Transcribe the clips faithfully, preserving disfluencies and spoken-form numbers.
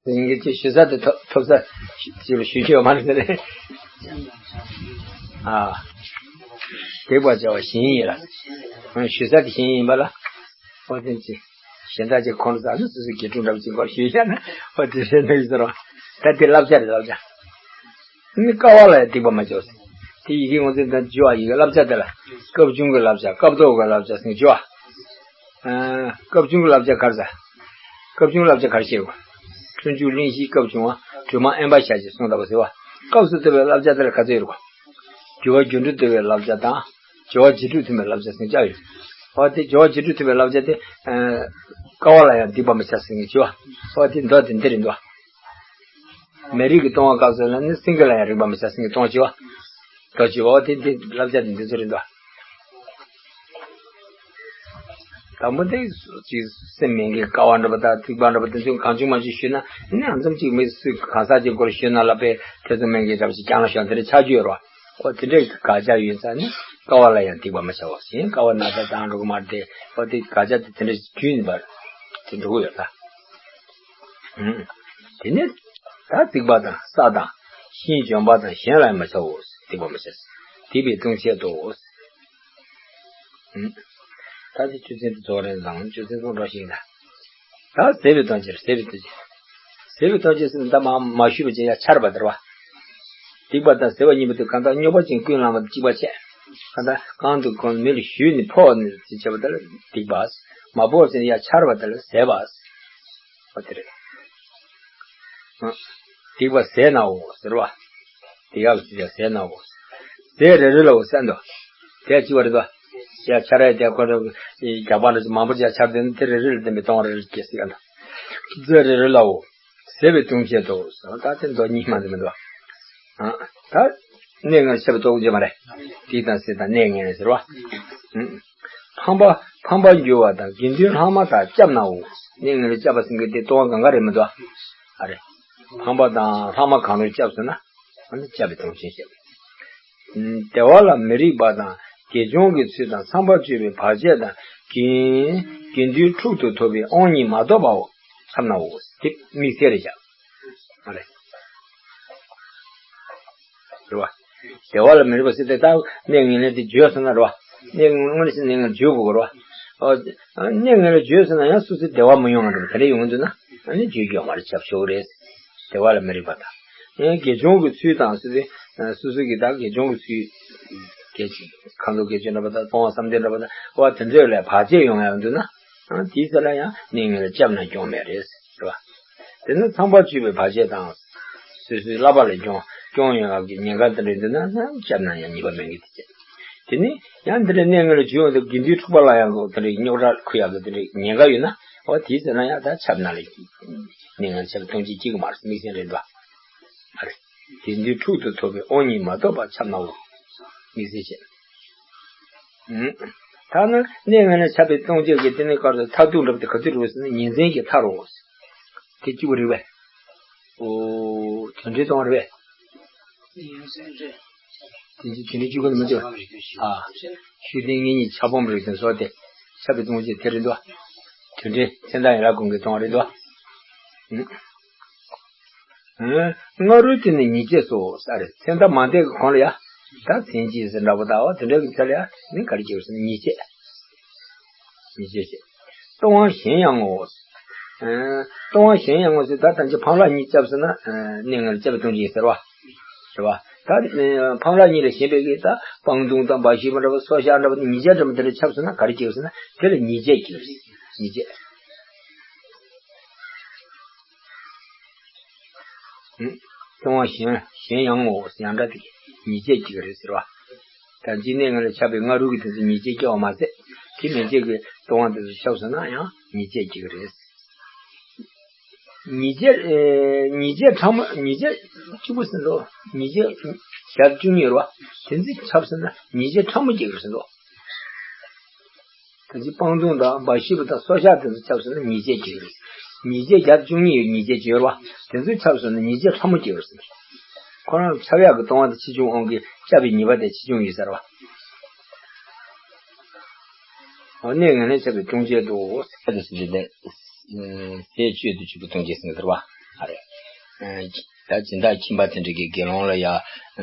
ཡིན་གྱི་ཅིག་ཞུ་ས་དེ་ཐོབ་ཐོབ་ས་ཞུ་ཞུ་ཞུ་ཡོད་མ་རེད་ཟེར། ཨ། སྡིག་པ་བྱ་བ་གཞན་ཡིན་ལ། ཞུ་ས་དེ་གཞན་ཡིན་པ་ལ། ཨོ་དེ་ཅི། གཞན་དག་ཅིག་ཁོང་ཚོ་ཨ་ནི་སོ་སོའི་དགེ་ཕྲུག་འདྲ་པོ་ཅིག་སྐོར་ཞུས་བཞག་ན་ཨོ་དེ་རེད་འདུག་ཟེར་བ། ད་དེ་བསླབ་བྱ་རེད་བསླབ་བྱ། ནི་དཀའ་བ་ལ་ཡང་སྡིག་པ་མ་བྱའོ། དེ་ཡི་གེ་ང་ཚོས་ད་བརྗོད་པ་ཡི་གེ་བསླབ་བྱ་དེ་ལ་སྐབས་བྱུང་གི་བསླབ་བྱ་སྐབས་ཐོག་གི་བསླབ་བྱ་ཟེར་བརྗོད་པ། ཨ། སྐབས་བྱུང་གི་བསླབ་བྱ་ག་རེ་ཟེར། སྐབས་བྱུང་བསླབ་བྱ་ག་རེ་བཤད་དགོས། སྤྱོད་འཇུག་གླེང་གཞིའི་སྐབས་བྱུང་བ་སྒྲོན་མ་དབེན་པར་བཞག་ཅེས་གསུངས་ལྟ་བུ་ཟེར་བ། སྐབས་སུ་བསྟུན་པའི་བསླབ་བྱ་དེ་ལ་ག་ཚོད་ཡོད་དགོས། སྦྱོར་བ་སྦྱོར་སྒྲོས་བསྟུན་པའི་བསླབ་བྱ་དང་། སྦྱོར་བ་རྗེས་སྒྲོས་མཐུན་པའི་བསླབ་བྱ་ཟེར་བྱ་ཡོད། འོ་དེ་སྦྱོར་བ་རྗེས་སྒྲོས་མཐུན་པའི་བསླབ་བྱ་དེ། ཨ། དཀའ་བ་ལ་ཡང་སྡིག་པ་མི་བྱ་ཟེར་མཁན་བྱ་བ། འོ་དེ་མདོ་དེ་འདི་རེད་འདུག་མེ་རི་གི་ལྟུང་བ་སྐབས་སུ་ལ་ནི་སེང་གེ་ལ་ཡང་རེག་པ་མི་བྱ་ཟེར་མཁན་ལྟུང་བ་བྱ་བ། མདོ་བྱ་བ་འོ་དེ་འདི་བསླབ་བྱ་དེ་འདི་ཚོ་རེད་འདུག་དང་པོ་དེ་ཅིག་སེམས་མེད་མཁན་དཀའ་བ་འདྲ་པོ་དང་སྡིག་པ་འདྲ་པོ་དེ་ཚོ་གང་བྱུང་མང་བྱུང་ཞུས་ན་ནི་ཨ་ཙམ་ཅིག་མི་སུ་གང་ཟག་ཅིག་སྐོར་ཞུས་ན་ལ་པའི་ཐེ་ཚོམ་མེད་མཁན་འདྲ་པོ་ཞིག་ཀྱང་ལ་ཤོག་དེ་འདྲ་ཆགས་རྒྱུ་ཡོད་རེད་བ། ཨོ་དེ་འདྲའི་དགག་བྱ་ཡོད་ཙང་ནི་དཀའ་བ་ལ་ཡང་སྡིག་པ་མི་བྱའོ་ཞེས་དཀའ་བ་ན་ཚ་དང་འགྲོ་གི་མ་རེད་དེ། ཨོ་དེ་དགག་བྱ་དེ་དེ་འདྲ་ཞིག་རྒྱུན་ཡིན་པར་དེ་འགྲོ་གི་ཡོད་ད། ཨུམ། དེ་ནས་ད་སྡིག་པ་དང་ས་དང་ཤིང་ལྗོན་པ་དང་གཞན་ལ་ཡང་མི་བྱའོ། སྡིག་པ་མི་བྱ། སྡིག་པའི་ལྟུང་བྱེད་དོ། ཨུམ། ད་དེ་ཆོས་ཚན་དེ་རྫོགས་རེད་དང་ཆོས་ཚན་ཚོ་འགྲོ་ཞིག་ཡིན་ད། ད་ཟད་པའི་ལྟུང་བྱེད་ཟད་པའི་ལྟུང་བྱེད། ཟད་པའི་ལྟུང་བྱེད་ཟེར་ན་ད་མ་མ་ཞུས་པ་ཅན་ཡང་ཆར་བ་དེ་རེད་བ། སྡིག་པ་དང་ཟད་པ་གཉིས་པོ་དེ་གང་ལྟར་རྙོག་པ་ཅན་ཀུན་བསླངས་པ་གཅིག་པ་བྱས། གང་ལྟར་གང་དུ་གང་མེ་ལ་ཞུས་ནས་ཕོག་ནས་ཟེར་བྱས་པ་དེ་ལ་སྡིག་པ། མ་ཕོག་ཟེར་ན་ཡང་ཆར་བ་དེ་ལ་ཟད་པ། ཨོ་དེ་རེད། ཨ། སྡིག་པ་ཟད་ནའོ་ཟེར་བ། སྡིག་པ་ཟད་ཟད་ནའོ། ཟད་རེ་རེ་ལའོ་ཟེར་འདུག་དེ་གཅིག་པ་རེད་དོ། ཡ་ཆ་ར་ཡ་དེ་ཁོ་ར་རྒྱག་པ་འདྲ་ཅིག་མང་པོ་ཅིག་ཆར་དེ་ནི་དེ་རེ་རེ་ལ་བརྟེན་པའི་གཏོང་བ་རེ་རེ་སྐྱེ་སྲིད་ཀ་འདུག་ཟད་རེ་རེ་ལའོ། ཟད་པའི་ལྟུང་བྱེད་དོ། ད་དེ་མདོ་གཉིས་མ་འདི་མི་འདུག་ཨ། ད་གནས་ལྔ་ལ་ཁྱབ་པའི་ལྟུང་བྱེད་མ་རེད། སྡིག་དང་ཟད་དང་གནས་ལྔ་ཟེར་བ། ཨ། ཕངས་པ་ཕངས་པར་འགྱུར་བ་དང་དགེ་འདུན་ལྷག་མ་དག་བསྐྱབ་ནའོ། གནས་ལྔ་ལ་བསྐྱབ་པ་ཟེར་མཁན་དེ་ལྟུང་བ་གང་ག་རེད་མི་འདུག་ཨ་རེད། ཕངས་པ་དང་ལྷག་མ་གང་རུང་བསྐྱབས་སོང་ན། ཨ་ནི་བསྐྱབ་པའི་ལྟུང་བྱེད་བཤད། བདེ་བ་ལ་མི་རིགས་པ་དང་དགེ་སྦྱོང་གི་ཚུལ་དང་ཚངས་པར་སྤྱོད་པའི་བར་ཆད་དང་དགེ་དགེ་འདུན་ཕྲུག་ཏུ་ཐོབ་པའི་དབང་གཉིས་མ་ཐོབ་པའོ། འཁྱམས་ནའོ། དེ་དམིགས་བསལ་རེད་བཞག་མ་རེད། རེད་བ། བདེ་བ་ལ་མི་རིགས་པ་ཟེར་ཏེ་ད་གནས་ངན་ལེན་དེ་བརྗོད་སོང་ན་རེད་བ། གནས་ངན་ལེན་ཟེར་གནས་ངན་བརྗོད་དགོས་རེད་བ། ཨ་གནས་ངན་ལེན་བརྗོད་སོང་ན་ཡང་སོ་སོའི་བདེ་བ་མི་ཡོང་བ་འདྲ་བ་དེ་འདྲ་ཡོང་གི་འདུག་ན་ཨ་ནི་བརྗོད་རྒྱུ་ཡོད་མ་རེད། ཆབ་ཤོག་རེད། བདེ་བ་ལ་མི་རིགས་པ་དང་། ཡང་དགེ་སྦྱོང་གི་ཚུལ་དང་ཟེར་ཏེ། སོ་སོ་གི་ད་དགེ་སྦྱོང་གི་ཚུལ། དགེ་ཁམས་ཚོགས་དགེ་སྦྱོང་འདྲ་པོ་དང་སྤོང་བ་བསམ་གཏན་འདྲ་པོ་དང་འོ་དེ་ཚོ་ལ་བར་ཆད་ཡོང་ཡང་འདུག་ན། དེའི་ཚེ་ལ་ཡང་གནས་ངན་ལ་བསྐྱབས་ན་སྐྱོན་མེད་རེད་ཟེར་བ། དེ་ནི་ཚངས་པར་སྤྱོད་པའི་བར་ཆད་དང་། སོ་སོའི་བསླབ་པ་ལ་སྐྱོན་སྐྱོན་ཡོང་ཡག་གི་ཉེན་ཁ་དེ་འདྲ་འདུག་ན་བསྐྱབས་ན་ཡང་ཉེས་པ་མེད་ཀི་དེ་བྱས། དེ་ནི་ཡང་འདི་འདྲའི་གནས་ངན་ལ་བྱུང་བ་དང་དགེ་འདུན་འཁྲུག་པ་ལ་ཡང་དེ་འདྲའི་རྙོག་དྲ་ཁུར་ཡག་གི་དེ་འདྲའི་ཉེན་ཁ་ཡོད་ན་འོ་དེའི་ཚེ་ལ་ཡང་ད་འཁྱམས་ན་ལས་ཀྱི། གནས་ངན་འཁྱམས་ལྟུང་བྱེད་ཀྱི་མ་རེད་དམིགས་བསལ་རེད་འདུག་ཨ་རེ། དགེ་འདུན་ཕྲུག་ཏུ་ཐོབ་པའི་དབང་གཉིས་མ་ཐོབ་པ་འཁྱམས་ནའོ། དམིགས་བསལ་བྱས། ཨུམ། ཐ་ན་གནས་ངན་ལས་འཁྱམས་པའི་ལྟུང་བྱེད་ཀྱི་དེ་ནི་སྐབས་སུ་མཐར་ཐུག་འགྲུབ་སྟེ་ག་དུས་རེད་ཟེར་ན་ཉིན་མཚན་གྱི་མཐར་རོ། དེ་གཅིག་པུ་རེད་པས། ཨོ། དོན་འགྲེལ་གཏོང་བ་རེད་པས། དེ་གཅིག་དོན་འགྲེལ་གཅིག་པུ་ནི་མི་འདུག་ཨ། ཤུགས་ལྡན་གཉེན་ཉེ་ཆགས་སྤོང་རིགས་དེ་ཚོ་སྟེ། འཁྱམས་པའི་ལྟུང་བྱེད་དེ་རེད་འདུག་དོན་འགྲེལ་མཚན་རྟགས་ཡན་ལག་ཀུན་གྱི་གཏོང་བ་རེད་འདུག་ཨ། སྔ་རོལ་དེ་ནི་ཉེས་བྱས་སོ་ས་རེད། མཚན་རྟགས་མ་འདས་ཀྱི་གོང་ལ་ཡ། ད་མཚན་བཅས་ཟེར་འདྲ་པོ་དང་འོ་དེ་འདྲ་གི་ཚད་ལ་ཡ་ནི་ག་རེ་སྐྱེ་བ་ཟེར་ན་ཉེས་བྱས། ཉེས་བྱས་བྱས། ལྟུང་བ་གཞན་ཡང་ངོ་། ཨ། ལྟུང་བ་གཞན་ཡང་ངོ་ཟེར་ད་ད་ཅི་ཕང་ལག་གཉིས་བསྐྱབས་ཟེར་ན་གནས་ངན་ལ་བསྐྱབས་པའི་ལྟུང་བྱེད་ཟེར་བ། རེད་བ། ད་ཕང་ལག་གཉིས་ལ་ཞེན་པའི་གི་ད་སྤང་ལྟུང་དང་འབའ་ཞིག་པ་འདྲ་པོ་སོ་བཤགས་འདྲ་པོ་ཉེས་བྱས་འདྲ་པོ་དེ་འདྲ་ཁྱབ་ཟེར་ན་ག་རེ་སྐྱེ་བ་ཟེར་ན་དེ་ལ་ཉེས་བྱས་སྐྱེ་བ་ཟེར། ཉེས་བྱས། ལྟུང་བ་གཞན་གཞན་ཡང་ངོ་ཡང་འདྲ་དེ་ཉེས་བྱས་ཀྱི་རེད་ཟེར་བ། ད་འཇིག་གནས་ངན་ལ་ཁྱབ་པའི་སྔ་རོལ་གྱི་དེ་ཚོ་ཉེས་བྱས་སྐྱེ་བ་མ་ཟད་དེ་མན་ཆད་ཀྱི་ལྟུང་བ་དེ་ཚོ་ཁྱབ་སོང་ན་ཡང་ཉེས་བྱས་ཀྱི་རེད། ཉེས་བྱས་ཉེས་བྱས་ཕྲ་མོ་ཉེས་བྱས་གཅིག་པུ་ཟེར་འདུག་ཉེས་བྱས་ཞག་བཅུ་གཉིས་རེད་བ། དེ་ཚོ་ཁྱབ་སོང་ན་ཉེས་བྱས་ཕྲ་མོ་སྐྱེ་གི་རེད་ཟེར་འདུག་ད་ཅི་སྤང་ལྟུང་དང་འབའ་ཞིག་པ་དང་སོ་བཤགས་དེ་ཚོ་ཁྱབ་སོང་ན་ཉེས་བྱས་སྐྱེ་གི་རེད། ཉེས་བྱས་བརྒྱ་དང་བཅུ་གཉིས་ཡོད་ཉེས་བྱས་ཅིག་ཡོད་རེད་བ། དེ་ཚོ་ཁྱབ་སོང་ན་ཉེས་བྱས་ཕྲ་མོ་སྐྱེ་གི་རེད་ཟེར། ཁོ་རང་ཁྱབ་ཡག་གི་ལྟུང་བ་དེ་ཆེ་ཆུང་དབང་གིས་བསྐྱབ་པའི་ཉེས་པ་དེ་ཆེ་ཆུང་ཡོད་ཟེར་བ། འོ་གནས་ངན་ལས་ཁྱབ་པའི་ལྟུང་བྱེད་དོ། ཟས་སྤྱོད་དུ་འཇུག་པའི་ལྟུང་བྱེད་ཟེར་བ། ཨ་རེ། ཨ་ད་སྦྱིན་བདག་ཁྱིམ་པ་དེ་འདྲ་གི་དགེ་སློང་ལ་ཡ་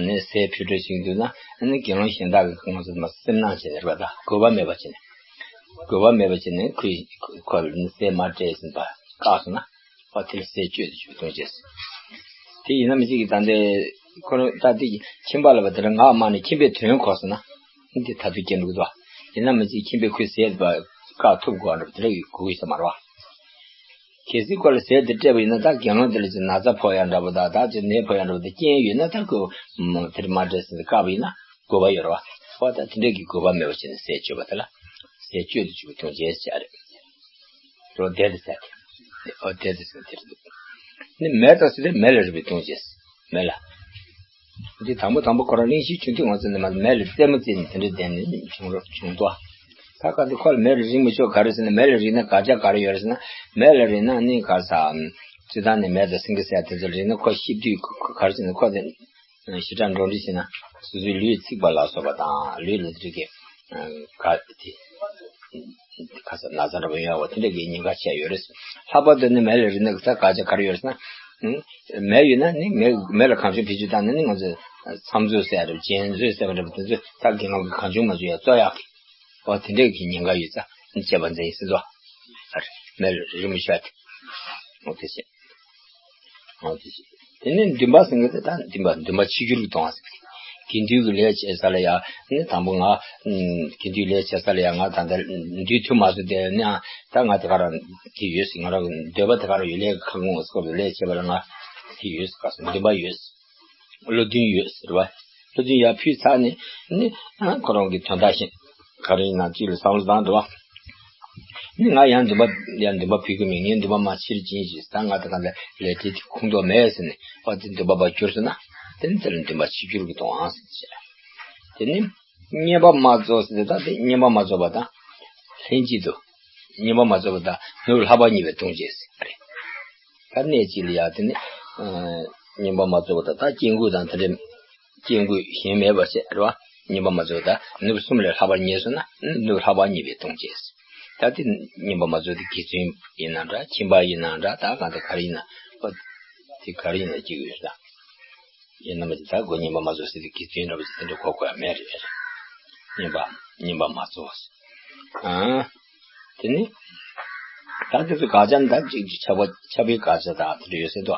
ནི་ཟས་ཕུལ་འགྲོ་བྱེད་དུས་ན་ནི་དགེ་སློང་གཞན་དག་གི་ང་ཚོ་མ་སེམས་ནང་བྱས་ནས་རེད་པ། ད་དགོས་པ་མེད་པ་བྱས་ནས། དགོས་པ་མེད་པ་བྱས་ནས་ཁོས་ཁོ་ལ་ནི་ཟས་མ་སྤྲད་ཟིན་པ་བཀག་སོང་ན། ཨོ་དེ་ལ་ཟས་སྤྱོད་དུ་བཅུག་གཏོང་བྱས། དེ་ཡིན་ན་མི་གཅིག་གིས་ད་ལྟའི་ཁོ་རང་ད་དེ་ཁྱིམ་པ་ལ་བ་དེ་ལ་ངག་དམར་ནས་ཁྱིམ་པའི་དོན་གོ་སོང་ན། འདི་ད་དུང་སྐྱེ་འགྲོ་གི་འདུག་ཡིན་ན་མི་གཅིག་ཁྱིམ་པས་ཁོའི་ཟས་པ་བཀག་ཐུབ་དགོས་པ་འདྲ་པོ་དེ་འདྲ་ཡོད་དགོས་ཀྱི་ས་མ་རེད་པ། གལ་སྲིད་ཁོ་ལ་ཟས་དེ་སྤྲད་པ་ཡིན་ན་ད་དགེ་སློང་དེ་ལ་ཅིག་ན་ཚ་ཕོག་ཡ་འདྲ་པོ་དང་ད་ཅིག་ནད་ཕོག་ཡ་འདྲ་པོ་དང་རྐྱེན་ཡོད་ན་ད་ཁོས་དེར་མ་སྤྲད་ཟིན་ཏེ་བཀག་པ་ཡིན་ན་དགོས་པ་ཡོད་རེད་པ། ཨོ་ད་དེ་འདྲ་གི་དགོས་པ་མེད་པ་བྱས་ནས་ཟས་སྤྱོད་པ་དེ་ལ་ཟས་སྤྱོད་དུ་བཅུག་གཏོང་བྱས་ཟེར་ཡ་རེད། རོ་དེ་དེ་ཟེར་ཏེ། ཨོ་དེ་དེ་ཟེར་དེ་རེད། ནི་མེ་དང་ཟེར་ཏེ་མེ་ལ་རེག་པའི་ལྟུང་བྱེད། མེ་ལ། འདི་དང་པོ་དང་པོ་ཁོ་རང་གླེང་གཞི་ཆུང་དུས་ང་ཚོ་ནི་མ་མེ་ལ་རྩེད་མོ་རྩེ་ནས་དེ་འདྲ་བསྡད་ནས་བྱུང་རོགས་བྱུང་དོ། ད་ག་འདི་ཁོ་ལ་མེ་ལ་རེག་མི་ཆོག་ག་རེ་ཟེར་ན་མེ་ལ་རེག་ན་དགག་བྱ་ག་རེ་ཡོད་རེད་ཟེར་ན། མེ་ལ་རེག་ན་ནི་ག་ས། སྤྱིར་བཏང་ནས་མེ་དང་སེང་གེ་ཟེར་ཡ་དེ་ཚོ་རེག་ན་ཁོ་ཤི་དུས་ག་རེ་ཟེར་ན་ཁོ་དེ། ཞེ་དྲག་འགྲོ་འདྲི་བྱས་ན་སོ་སོའི་ལུས་ཚིག་པ་ལ་སོགས་པ་དང་ལུས་ལ་དེ་གི་ག་དེ་ག་ས་ན་ཚ་འདྲ་པོ་ཡོད་པ་དེ་འདྲ་གི་ཉེན་ཁ་ཆེ་ཡོད་རེད། ལྷག་པར་དུ་ནི་མེ་ལ་རེག་ན་ད་དགག་བྱ་ག་རེ་ཡོད་རེད་ཟེར་ན། མེ་ཡོད་ན་ནི་མེ་མེ་ལ་གང་བྱུང་བེད་སྤྱོད་བཏང་ན་ནི་ང་ཚོ་མཚམས་འཛོལ་ཟེར་རེད། རྒྱན་འཛོལ་ཟེར་བ་འདྲ་པོ་དེ་ཚོ་ད་དགེ་སློང་གི་གང་བྱུང་མ་བྱུང་ཡ་རྩོད་ཡག་གི། ཨོ་དེ་འདྲ་གི་ཉེན་ཁ་ཡོད་ཙང་ནི་བཅས་པ་འཛིན་ཡིན་ཟེར་དོ། མེ་ལ་རེག་མི་ཆོག་ཡ་དེ། ཨོ་དེ་བྱས། ཨོ་དེ་བྱས། དེ་ནས་འདུན་པ་ཟེར་མཁན་དེ་ད་འདུན་པ་འདུན་པ་ཆིག་གྱུར་གྱིས་གཏོང་བ་ཟེར། དགེ་འདུན་གྱི་ལས་བྱེད་ས་ལ་ཡ་ནི་དང་པོ་ང་། དགེ་འདུན་ལས་བྱེད་ས་ལ་ཡ་ང་ད་ལྟ་འདུན་ཐུབ་མ་སོང་དེ་ནས་ད་ང་དེ་ག་རང་དེ་ཡོད་ཟེར། ང་རང་གི་འདོད་པ་དེ་ག་རང་ཡོད། ལས་ཁ་སྐོང་སྐོར་ལས་བྱེད་པ་ལ་ང་དེ་ཡོད་ཟེར། ག་ཟེར་འདུན་པ་ཡོད་ཟེར། བློ་འདུན་ཡོད་ཟེར་བ། བློ་འདུན་ཡར་ཕུལ་ཚར་ནས་ནི་ཁོ་རང་གི་དོན་དག་བཞིན་ག་རེ་ཡིན་ན་ཅིག་ལ་བསམ་བློ་བཏང་འགྲོ་བ། ནི་ང་ཡང་འདུན་པ་ཡང་འདུན་པ་ཕུལ་གི་མེད། ངའི་འདུན་པ་མ་ཕྱིར་སྦྱིན་ཞེས་ད་ང་ད་ག་ལ་ལས་དེ་དེ་ཁུངས་གཏོགས་མེད་ཟེར་ནས་བ་དེ་འདུན་པ་པ་གྱུར་སོང་ན་དེ་ནི་དེ་ལ་འདུན་པ་ཆིག་གྱུར་གྱིས་གཏོང་ཨང་ཟེར་བྱས། དེ་ནི་བསྙེན་པ་མ་རྫོགས་ཟེར་ཏེ་ད་དེ་བསྙེན་པ་མ་རྫོགས་པ་དང་ལྷན་ཅིག་ཏུ་བསྙེན་པ་མ་རྫོགས་པ་དང་ནུབ་ལྷག་པ་གཉིས་པའི་ལྟུང་བྱེད་ཟེར་བ་རེད། ད་གནས་གཅིག་ལ་ཡ་དེ་ནི་བསྙེན་པ་མ་རྫོགས་པ་དང་ད་སྐྱེ་དགུ་དང་དེ་འདྲའི་སྐྱེ་དགུ་གཞན་མེད་པ་བྱས་རེད་བ། བསྙེན་པ་མ་རྫོགས་ད་ནུབ་གསུམ་ལས་ལྷག་པར་ཉེ་སོང་ན་ནུབ་ལྷག་པ་གཉིས་པའི་ལྟུང་བྱེད། ད་དེ་བསྙེན་པ་མ་རྫོགས་དེ་དགེ་བཙུན་ཡིན་ན་འདྲ་ཁྱིམ་པ་ཡིན་ན་འདྲ་ད་གང་ལྟར་ག་རེ་ཡིན་ན་ཨོ་དེ་ག་རེ་ཡིན་ན་སྐྱེ་དགུ་ཡོད་ས། ཡིན་ན་མ་ཅི་ད་དགོས་བསྙེན་པ་མ་རྫོགས་ཟེར་དེ་དགེ་བཙུན་འདྲ་པོ་ཅིག་དེ་འདྲ་གོ་དགོས་ཡ་མེད་རེད། བསྙེན་པ་བསྙེན་པ་མ་རྫོགས། ཨང་། དེ་ནི། ད་དེ་ཚོ་དགག་བྱ་འདི་ཅིག་ཅིག་ཁྱབ་པ་ཁྱབ་པའི་དགག་བྱ་དག་དེ་འདྲ་ཡོད་ཟེར་དོ།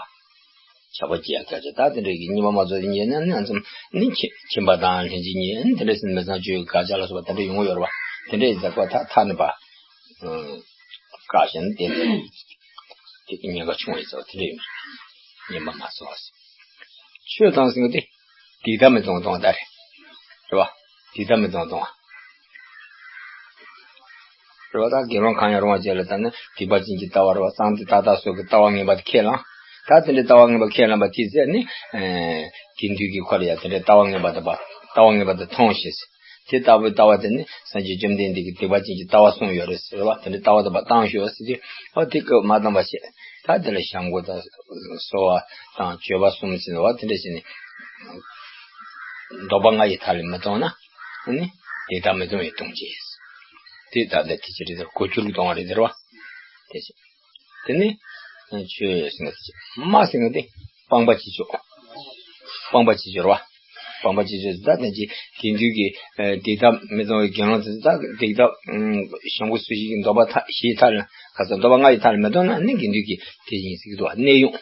ཁྱབ་པ་སྐྱེ་ཡ་དགག་བྱ་དག་དེ་འདྲ་གི་བསྙེན་པ་མ་རྫོགས་དེ་ཉན་ན་ནི་ཨ་ཙམ་ནི་ཁྱི་ཁྱིམ་པ་དང་ལྷན་ཅིག་ཉན་དེ་འདྲ་ཟེར་མི་ཚང་ཆོས་དགག་བྱ་ལ་སོགས་པ་དེ་འདྲ་ཡོང་གི་ཡོད་རེད་བ། དེ་འདྲ་ཡིན་ཙང་ཁོ་ཐ་ཐ་ནི་པ། བཀག་བཞིན་དེ་འདྲ་དེ་གི་ཉེན་ཁ་ཆུང་བའི་ཚོ་དེ་འདྲ་ཡིན། བསྙེན་པ་མ་རྫོགས། ཆོས་དང་ཟེར་གི་དེ་སྡིག་ལྟ་མི་གཏོང་གཏོང་ད་རེད། རེད་བ། སྡིག་ལྟ་མི་གཏོང་གཏོང་བ། རེད་བ། ད་དགེ་སློང་གང་ཡང་རུང་བ་བཅས་ལ་ལྟ་ན་སྡིག་པ་ཅན་གྱི་ལྟ་བ་རེད་བ། གཙང་སྟེ་ཏག་ཏག་སོགས་ཀྱི་ལྟ་བ་ངན་པ་དེ་ཁས་བླངས། ད་དེ་འདྲའི་ལྟ་བ་ངན་པ་ཁས་བླངས་པ་དེ་ཚད་ནི། དགེ་འདུན་གྱི་ཁོ་ལ་ཡང་དེ་འདྲའི་ལྟ་བ་ངན་པ་དང་ལྟ་བ་ངན་པ་དེ་མཐོང་ཞེས། དེ་ལྟ་བུའི་ལྟ་བ་དེ་ནི་སངས་རྒྱས་བཅོམ་ལྡན་འདས་ཀྱིས་སྡིག་པ་ཅན་གྱི་ལྟ་བ་གསུངས་ཡོད་རེད་ཟེར་བ་དེ་འདྲའི་ལྟ་བ་དེ་མ་བཏང་ཤོག་ཟེར་ཏེ། ཨོ་དེ་སྐབས་མ་བཏང་བ་བྱས། ད་དེ་ལ་བྱམས་མགོན་དང་གསོལ་བ་དང་མཆོད་པ་གསུམ་ཟེར་བ་དེ་འདྲ་བྱས་ནས། བཟློག་པ་ལྔ་ཡི་མཐའ་ལས་མི་གཏོང་ན། ནི་སྡིག་ལྟ་མི་གཏོང་བའི་ལྟུང་བྱེད། དེ་ད་ལྟ་དེ་ཅི་རེད་ཟེར་གོ་བསྒྱུར་གཏོང་བ་རེད་ཟེར་བ། དེ་བྱས། དེ་ནི། ཆོས་ཟེར་ན་དེ་ཅི། མ་ཟེར་ན་དེ། སྤངས་པ་ཅི་ཆོག་སྤངས་པ་ཅི་ཆོག་རེད་བ། སྤངས་པ་ཅི་ཆོག་ཟེར་ད་དེ་ཅི་དགེ་འདུན་གྱི། སྡིག་ལྟ་མི་གཏོང་བའི་དགེ་སློང་དེ་ད་སྡིག་ལྟ། བྱམས་མགོན་སོ་བཞི་གི་བཟློག་པ་མཐའ་བཞིའི་མཐའ་ལ་ག་ས་བཟློག་པ་ལྔ་ཡི་མཐའ་ལ་མི་གཏོང་ན་ནི་དགེ་འདུན་གྱི་དེ་ཡིན་ཟེར་གྱི་འདུག་བ་གནས་དབྱུང་།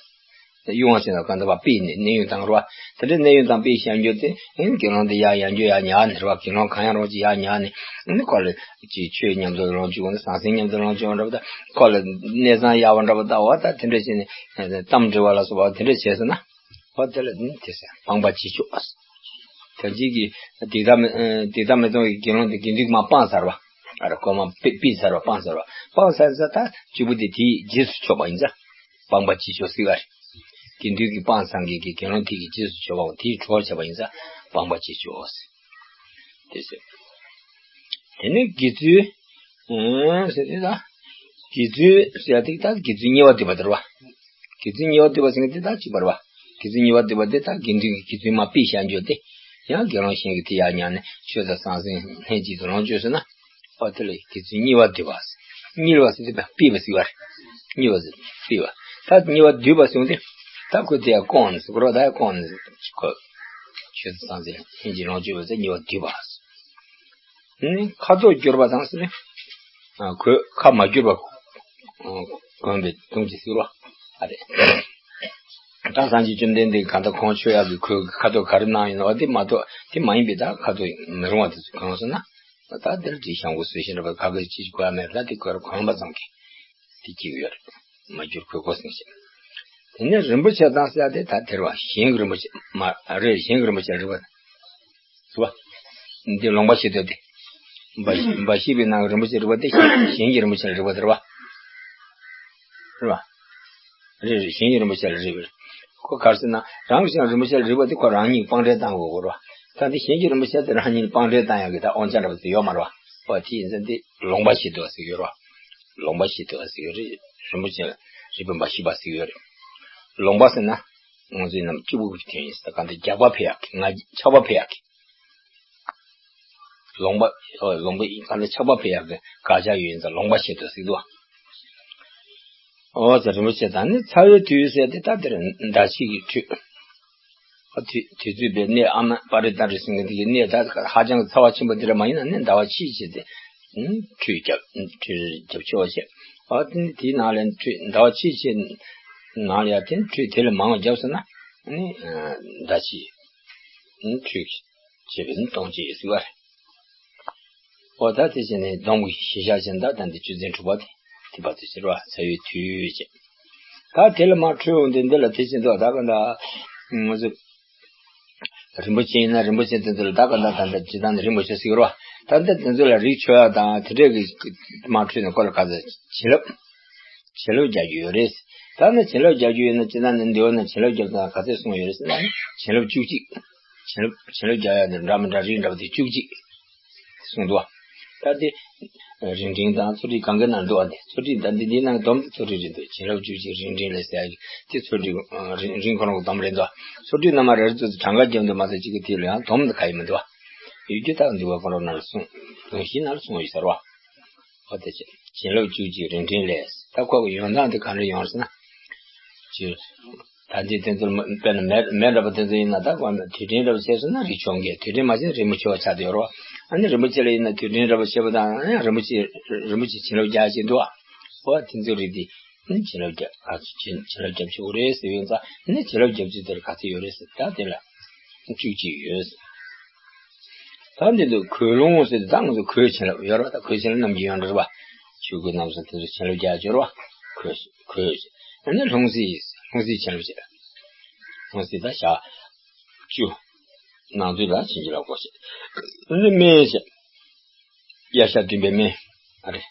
དབྱུང་བ་ཟེར་ན་གང་ལྟར་བ་དཔེ་ནི་གནས་དབྱུང་བཏང་རོགས། དེ་འདྲའི་གནས་དབྱུང་དང་དཔེ་བཤད་རྒྱུ་དེ་ཨེ་དགེ་སློང་དེ་ཡར་ཡར་འགྱོ་ཡར་ཉར་ནས་རོགས། དགེ་སློང་གང་ཡང་རོགས་ཀྱི་ཡར་ཉར་ནས་ཨེ་ཁོ་ལ་ཅིག་ཆོས་མཉམ་དུ་ལོངས་སྤྱོད་དགོས་ན་ཟང་ཟིང་མཉམ་དུ་ལོངས་སྤྱོད་འདྲ་པོ་དང་ཁོ་ལ་གནས་ཚང་གཡར་བ་འདྲ་པོ་དང་འོ་ད་དེ་འདྲ་བྱས་ནས་གཏམ་འདྲི་བ་ལ་སོགས་པ་དེ་འདྲ་བྱས་སོང་ན་འོ་དེ་ལ་དེ་ཟེར་སྤངས་པ་ཅི་ཆོག་དེ་རྗེས་ཀྱི་སྡིག་ལྟ་མི་སྡིག་ལྟ་མི་གཏོང་བའི་དགེ་སློང་དེ་དགེ་འདུན་གྱིས་མར་སྤངས་ཚར་བ། ཨ་ར་ཁོ་མར་ཕུད་ཕུད་ཚར་བ་སྤངས་ཚར་བ་སྤངས་ཚར་ས་ད་གཅིག་པུ་དེ་དེའི་རྗེས་སུ་ཕྱོགས་པ་ཡིན་ཙང་། སྤངས་པ་ཅི་ཆོག་ཟེར་བ་རེད། དགེ་འདུན་གྱིས་སྤངས་ཚར་མཁན་གྱི་དགེ་སློང་དེ་གི་རྗེས་སུ་ཕྱོགས་པའམ་དེའི་གྲོགས་བྱས་པ་ཡིན་ཙང་སྤངས་པ་ཅི་ཆོག་ཟེར། དེ་ཟེར། དེ་ནས་དགེ་ཚུལ། ཨེ་ཟེར་དེ་ད། དགེ་ཚུལ་ཟེར་ཡ་དེ་ད་དགེ་ཚུལ་གཉིས་པ་སྡུད་པ་དེ་རེད་བ། དགེ་ཚུལ་གཉིས་པ་སྡུད་པ་ཟེར་མཁན་དེ་ད་གཅིག་པ་རེད་བ། དགེ་ཚུལ་གཉིས་པ་སྡུད་པ་དེ་ད་དགེ་འདུན་གྱི་དགེ་ཚུལ་མར་ཕུད་བཞག་རྒྱུ་དེ། ཡང་དགེ་སློང་གཞན་གྱིས་དེ་ཡར་ཉར་ནས་ཆོས་དང་ཟང་ཟིང་ལྷན་ཅིག་ཏུ་ལོངས་སྤྱོད་ཟེར་ན། ཨོ་དེ་ལ་དགེ་ཚུལ་གཉིས་པ་སྡུད་པ། གཉིས་པ་ཟེར་དེ་ཕུད་པ་ཟེར་བ་རེད། གཉིས་པ་ཟེར་ཕུད་པ། ད་གཉིས་པ་བསྡུས་པ་གསུངས་ཏེ། ད་ཁོ་དེ་ཡང་སྐོང་ཟེར་གོ་ར། ད་ཡང་སྐོང་ཟེར་ཁོ། ཆོས་ཚང་ཟེར་ཡིན་གྱི་ལོངས་སྤྱོད་པ་ཟེར་གཉིས་པ་བསྡུས་པ། ནི་ཁ་དོག་བསྒྱུར་བ་དང་ཟེར་ནས། ཨ་ཁོས་ཁ་མ་བསྒྱུར་བ་གོན་པའི་དུང་ཅིག་ཟེར་བ། ཨ་རེད། ད་སངས་རྒྱས་བཅོམ་ལྡན་འདས་གང་ལྟར་ཁོང་མཆོད་ཡག་གི་ཁོའི་ཁ་དོག་ག་རེ་གནང་ཡིན་ནོ་དེ་མ་གཏོགས་དེ་མ་ཡིན་པའི་ད་ཁ་དོག་མི་རུང་བ་དེ་ཚོ་གང་སོང་ན། ད་དེར་དེ་ཞང་གོ་སུ་ཤེས་རབ་ཁ་གི་ཅིག་གོ་ཡ་མེད་ལ། དེ་ཁོ་ར་གོན་པ་ཙམ་གྱིས་དེ་སྐྱེ་གི་ཡོད་རེད། མ་བསྒྱུར་ཁོས་གོ་ཟིན་ཞིང་། དེ་ནས་རིན་པོ་ཆེ་དང་ཟེར་ཡ་དེ་ད་དེར་བ་གཞན་གྱི་རིན་པོ་ཆེ་མ་རེད། གཞན་གྱི་རིན་པོ་ཆེ་རེད་བ། རེད་བ། འདི་ལོངས་པ་བཞི་དོ་དེ། འབའ་འབའ་ཞིག་པའི་ནང་གི་རིན་པོ་ཆེ་རིག་པ་དེ་གཞན་གཞན་གྱི་རིན་པོ་ཆེ་ལ་རིག་པ་དེ་རེད་བ། རེད་བ། རེད་རེད། གཞན་གྱི་རིན་པོ་ཆེ་ལ་རིག་པ་རེད། ཁོ་ག་རེ་ཟེར་ན་རང་གི་ཆ་རིན་པོ་ཆེ་ལ་རིག་པ་དེ་ཁོ་རང་ཉིད་སྤང་བྲལ་བཏང་དགོས་གོ་རེད་བ། ད་འདི་གཞན་གྱི་རིན་པོ་ཆེ་དེ་རང་ཉིད་སྤང་བྲལ་བཏང་ཡག་གི་ད་དབང་ཆ་འདྲ་པོ་དེ་ཡོད་མ་རེད་བ། ཨོ་དེ་ཡིན་ཙང་འདི་ལོངས་པ་བཞི་དོ་ཟེར་གྱི་ཡོད་རེད་བ། ལོངས་པ་བཞི་དོ་ཟེར་གྱི་ཡོད་རེད། རིན་པོ་ཆེ་ལ་རིག་པའི་འབའ་ཞིག་པ་ཟེར་གྱི་ཡོད་རེད། ལོངས་པ་ཟེར་ན། ང་ཚོའི་རྣམས་སྐྱིད་པོ་གི་དོན་ཡིན་ཟེར། གང་ལྟར་རྒྱགས་པ་འཕེལ་ཡག་གི་ང་ཆགས་པ་འཕེལ་ཡག་གི། ལོངས་པ། ཨོ་ལོངས་པ་ཡིན་གང་ལྟར་ཆགས་པ་འཕེལ་ཡག་གི་དགག་བྱ་ཡོད་ཡིན་ཙང་ལོངས་པ་བཞི་དོ་ཟེར་གྱི་འདུག་བ། ཨོ་ཙི་རིན་པོ་ཆེ་དང་ནི་ཚ་བའི་དུས་ཟེར་ཏེ་ད་དེར་ཟླ་ཕྱེད་ཀྱི་དུས། ཨ་དུས་དུས་ཚོད་པའི་གནས་ཨ་མ་པ་རི་ཏ་རི་ཟེར་མཁན་དེ་གི་གནས་ད་ཧ་ཅང་གི་ཚ་བ་ཆེན་པོ་དེ་འདྲ་མ་ཡིན་ན་ནི་ཟླ་བ་ཕྱེད་ཕྱེད་དེ། ཁྲུས་རྒྱབ་ཁྲུས་རྒྱབ་ཆོག་བྱས། ཨ་དེ་ནི་དེའི་ནང་ལས་ཁྲུས་ཟླ་བ་ཕྱེད་ཕྱེད་ནང་ལ་ཡ་དེ་ཁྲུས་དེ་ལས་མང་བ་བརྒྱབ་སོང་ན་ནི་ཟླ་ཕྱེད་ཁྲུས་བྱེད་པའི་ནི་སྟོང་བྱེད་ཟེར་བ་རེད། ཨོ་ད་དེ་བྱས་ནས་སྡོམ་གྱི་གཞི་བཞག་ཅན་ད་ད་འདི་བཅུ་ཚན་དྲུག་པ་དེ་དེ་བར་དུ་ཕྱིར་བ་ཚ་བའི་དུས་བྱས། ད་དེ་ལ་མ་འཕྲོས་འོང་དེ་འདི་ལ་དེ་བཞིན་དུ་ད་ག་ད་ང་ཚོ་རིན་པོ་ཆེ་ཡིན་ན་རིན་པོ་ཆེ་དེ་ཚོ་ལ་ད་ག་ད་ད་ད་ཇི་ལྟར་ནི་རིན་པོ་ཆེ་ཟེར་བ། ད་ལྟ་དེ་ཚོ་ལ་རིགས་ཆོད་ཡ་དང་དེ་འདྲས་ཀྱི་མ་འཕྲོས་ནས་ཁོ་ལ་ག་ཚོད་བྱིན་རླབས། བྱིན་རླབས་རྒྱག་རྒྱུ་ཡོད་རེད། ད་ནི་བྱིན་རླབས་རྒྱག་རྒྱུ་ཡོད་ན་ཇི་ལྟར་ནི་འདི་བ་ན་བྱིན་རླབས་རྒྱག་དང་ག་ཚོད་གསུངས་ཡོད་རེད་ཟེར་ན། བྱིན་རླབས་བཅུ་གཅིག་བྱིན་རླབས་བྱིན་རླབས་རྒྱག་ཡ་དེ་འདྲ་མི་འདྲ་རིགས་འདྲ་པོ་དེ་བཅུ་གཅིག་གསུངས་འདུག་ད་དེ་རིང་འབྲིང་དང་ཚོ་རིག་གང་གི་ནང་འདུག་ཨ། དེ་ཚོ་རིག་ད་འདི་འདིའི་ནང་སྡོམ་དེ་ཚོ་རིག་རེད་འདུག་བྱིན་རླབས་བཅུ་གཅིག་རིང་འབྲིང་ལས་ཟེར་ཡ་གི་དེ་ཚོ་རིག་རིང་རིང་ཁོ་རང་གི་སྡོམ་རེད་འདུག་ཚོ་རིག་རྣམ་པ་རེ་རེ་ཚོ་གྲངས་ཀ་བརྒྱབ་འདུག་མ་གཏོགས་གཅིག་གི་དེ་ལ་ཡང་སྡོམ་དེ་ག་ཡི་མི་འདུག་ཨ། ཡོད་རྒྱུ་དག་འདུག་པ་ཁོ་རང་ནང་ལ་གསུངས། ལུང་གཞི་ནང་ལ་གསུངས་ཡོད་ཟེར་བ། ཨོ་དེ་བྱས། བྱིན་རླབས་བཅུ་གཅིག་རིང་འབྲིང་ལས། ད་ཁོ་གི་ཡོང་སྟངས་དེ་ག་འདྲ་ཡོང་ཟེར་ན། ཅིག་ད་འདི་དེ་ཚོ་དཔེར་ན་མེ་མེ་འདྲ་པོ་དེ་ཚོ་ཡིན་ན་ད་ཁོ་དུད་འགྲེང་འདྲ་པོ་བྱས་སོང་ན་རིགས་ཆུང་གི། དུད་འགྲེང་མ་བྱས་ན་རིགས་མི་ཆུང་བ་ཆགས་བསྡད་ཡོད་རེད་བ། ཨ་ནི་རིན་པོ་ཆེ་ལ་ཡིན་ན་དུད་འགྲེང་འདྲ་པོ་བྱས་པ་དང་ཡང་རིན་པོ་ཆེ་རིན་པོ་ཆེ་བྱིན་རླབས་རྒྱག་བཞིན་འདུག་ཨ། ཨོ་དེ་ཚོ་རིགས་དེ་ནི་བྱིན་རླབས་རྒྱག་ག་ཚོད་བྱིན་བྱིན་རླབས་རྒྱབ་ཆོག་རེད་ཟེར་ཡོང་ཙང་ནི་བྱིན་རླབས་རྒྱབ་ཚུལ་དེར་ག་ཚོད་ཡོད་རེད་ཟེར། ད་དེ་ལ་བཅུ་གཅིག་ཡོད་ཟེར། ད་འདི་ཚོ་གོས་ལོངས་ཟེར་ཏེ་ད་ང་ཚོ་གོས་བྱིན་རླབས་ཡོད་རེད་བ། ད་གོས་བྱིན་རླབས་རྣམས་ཀྱི་ཡོན་ཏན་རེད་བ། ཆོས་གོས་རྣམས་སུ་དེ་ཚོ་བྱིན་རླབས་རྒྱག་ཡོད་རེད་བ། གོས་གོས་ཨ་ནི་ལྷུང་བཟེད་ལྷུང་བཟེད་བྱིན་རླབས་བྱེད། ལྷུང་བཟེད་ད་ཞག་བཅུ་ནང་ཚུད་ལ་བྱིན་གྱིས་བརླབ་དགོས་ཤེས། ཨ་ནི་སྨན་བྱེད། དབྱར་ཞག་བདུན་པའི་སྨན། ཨ་རེ།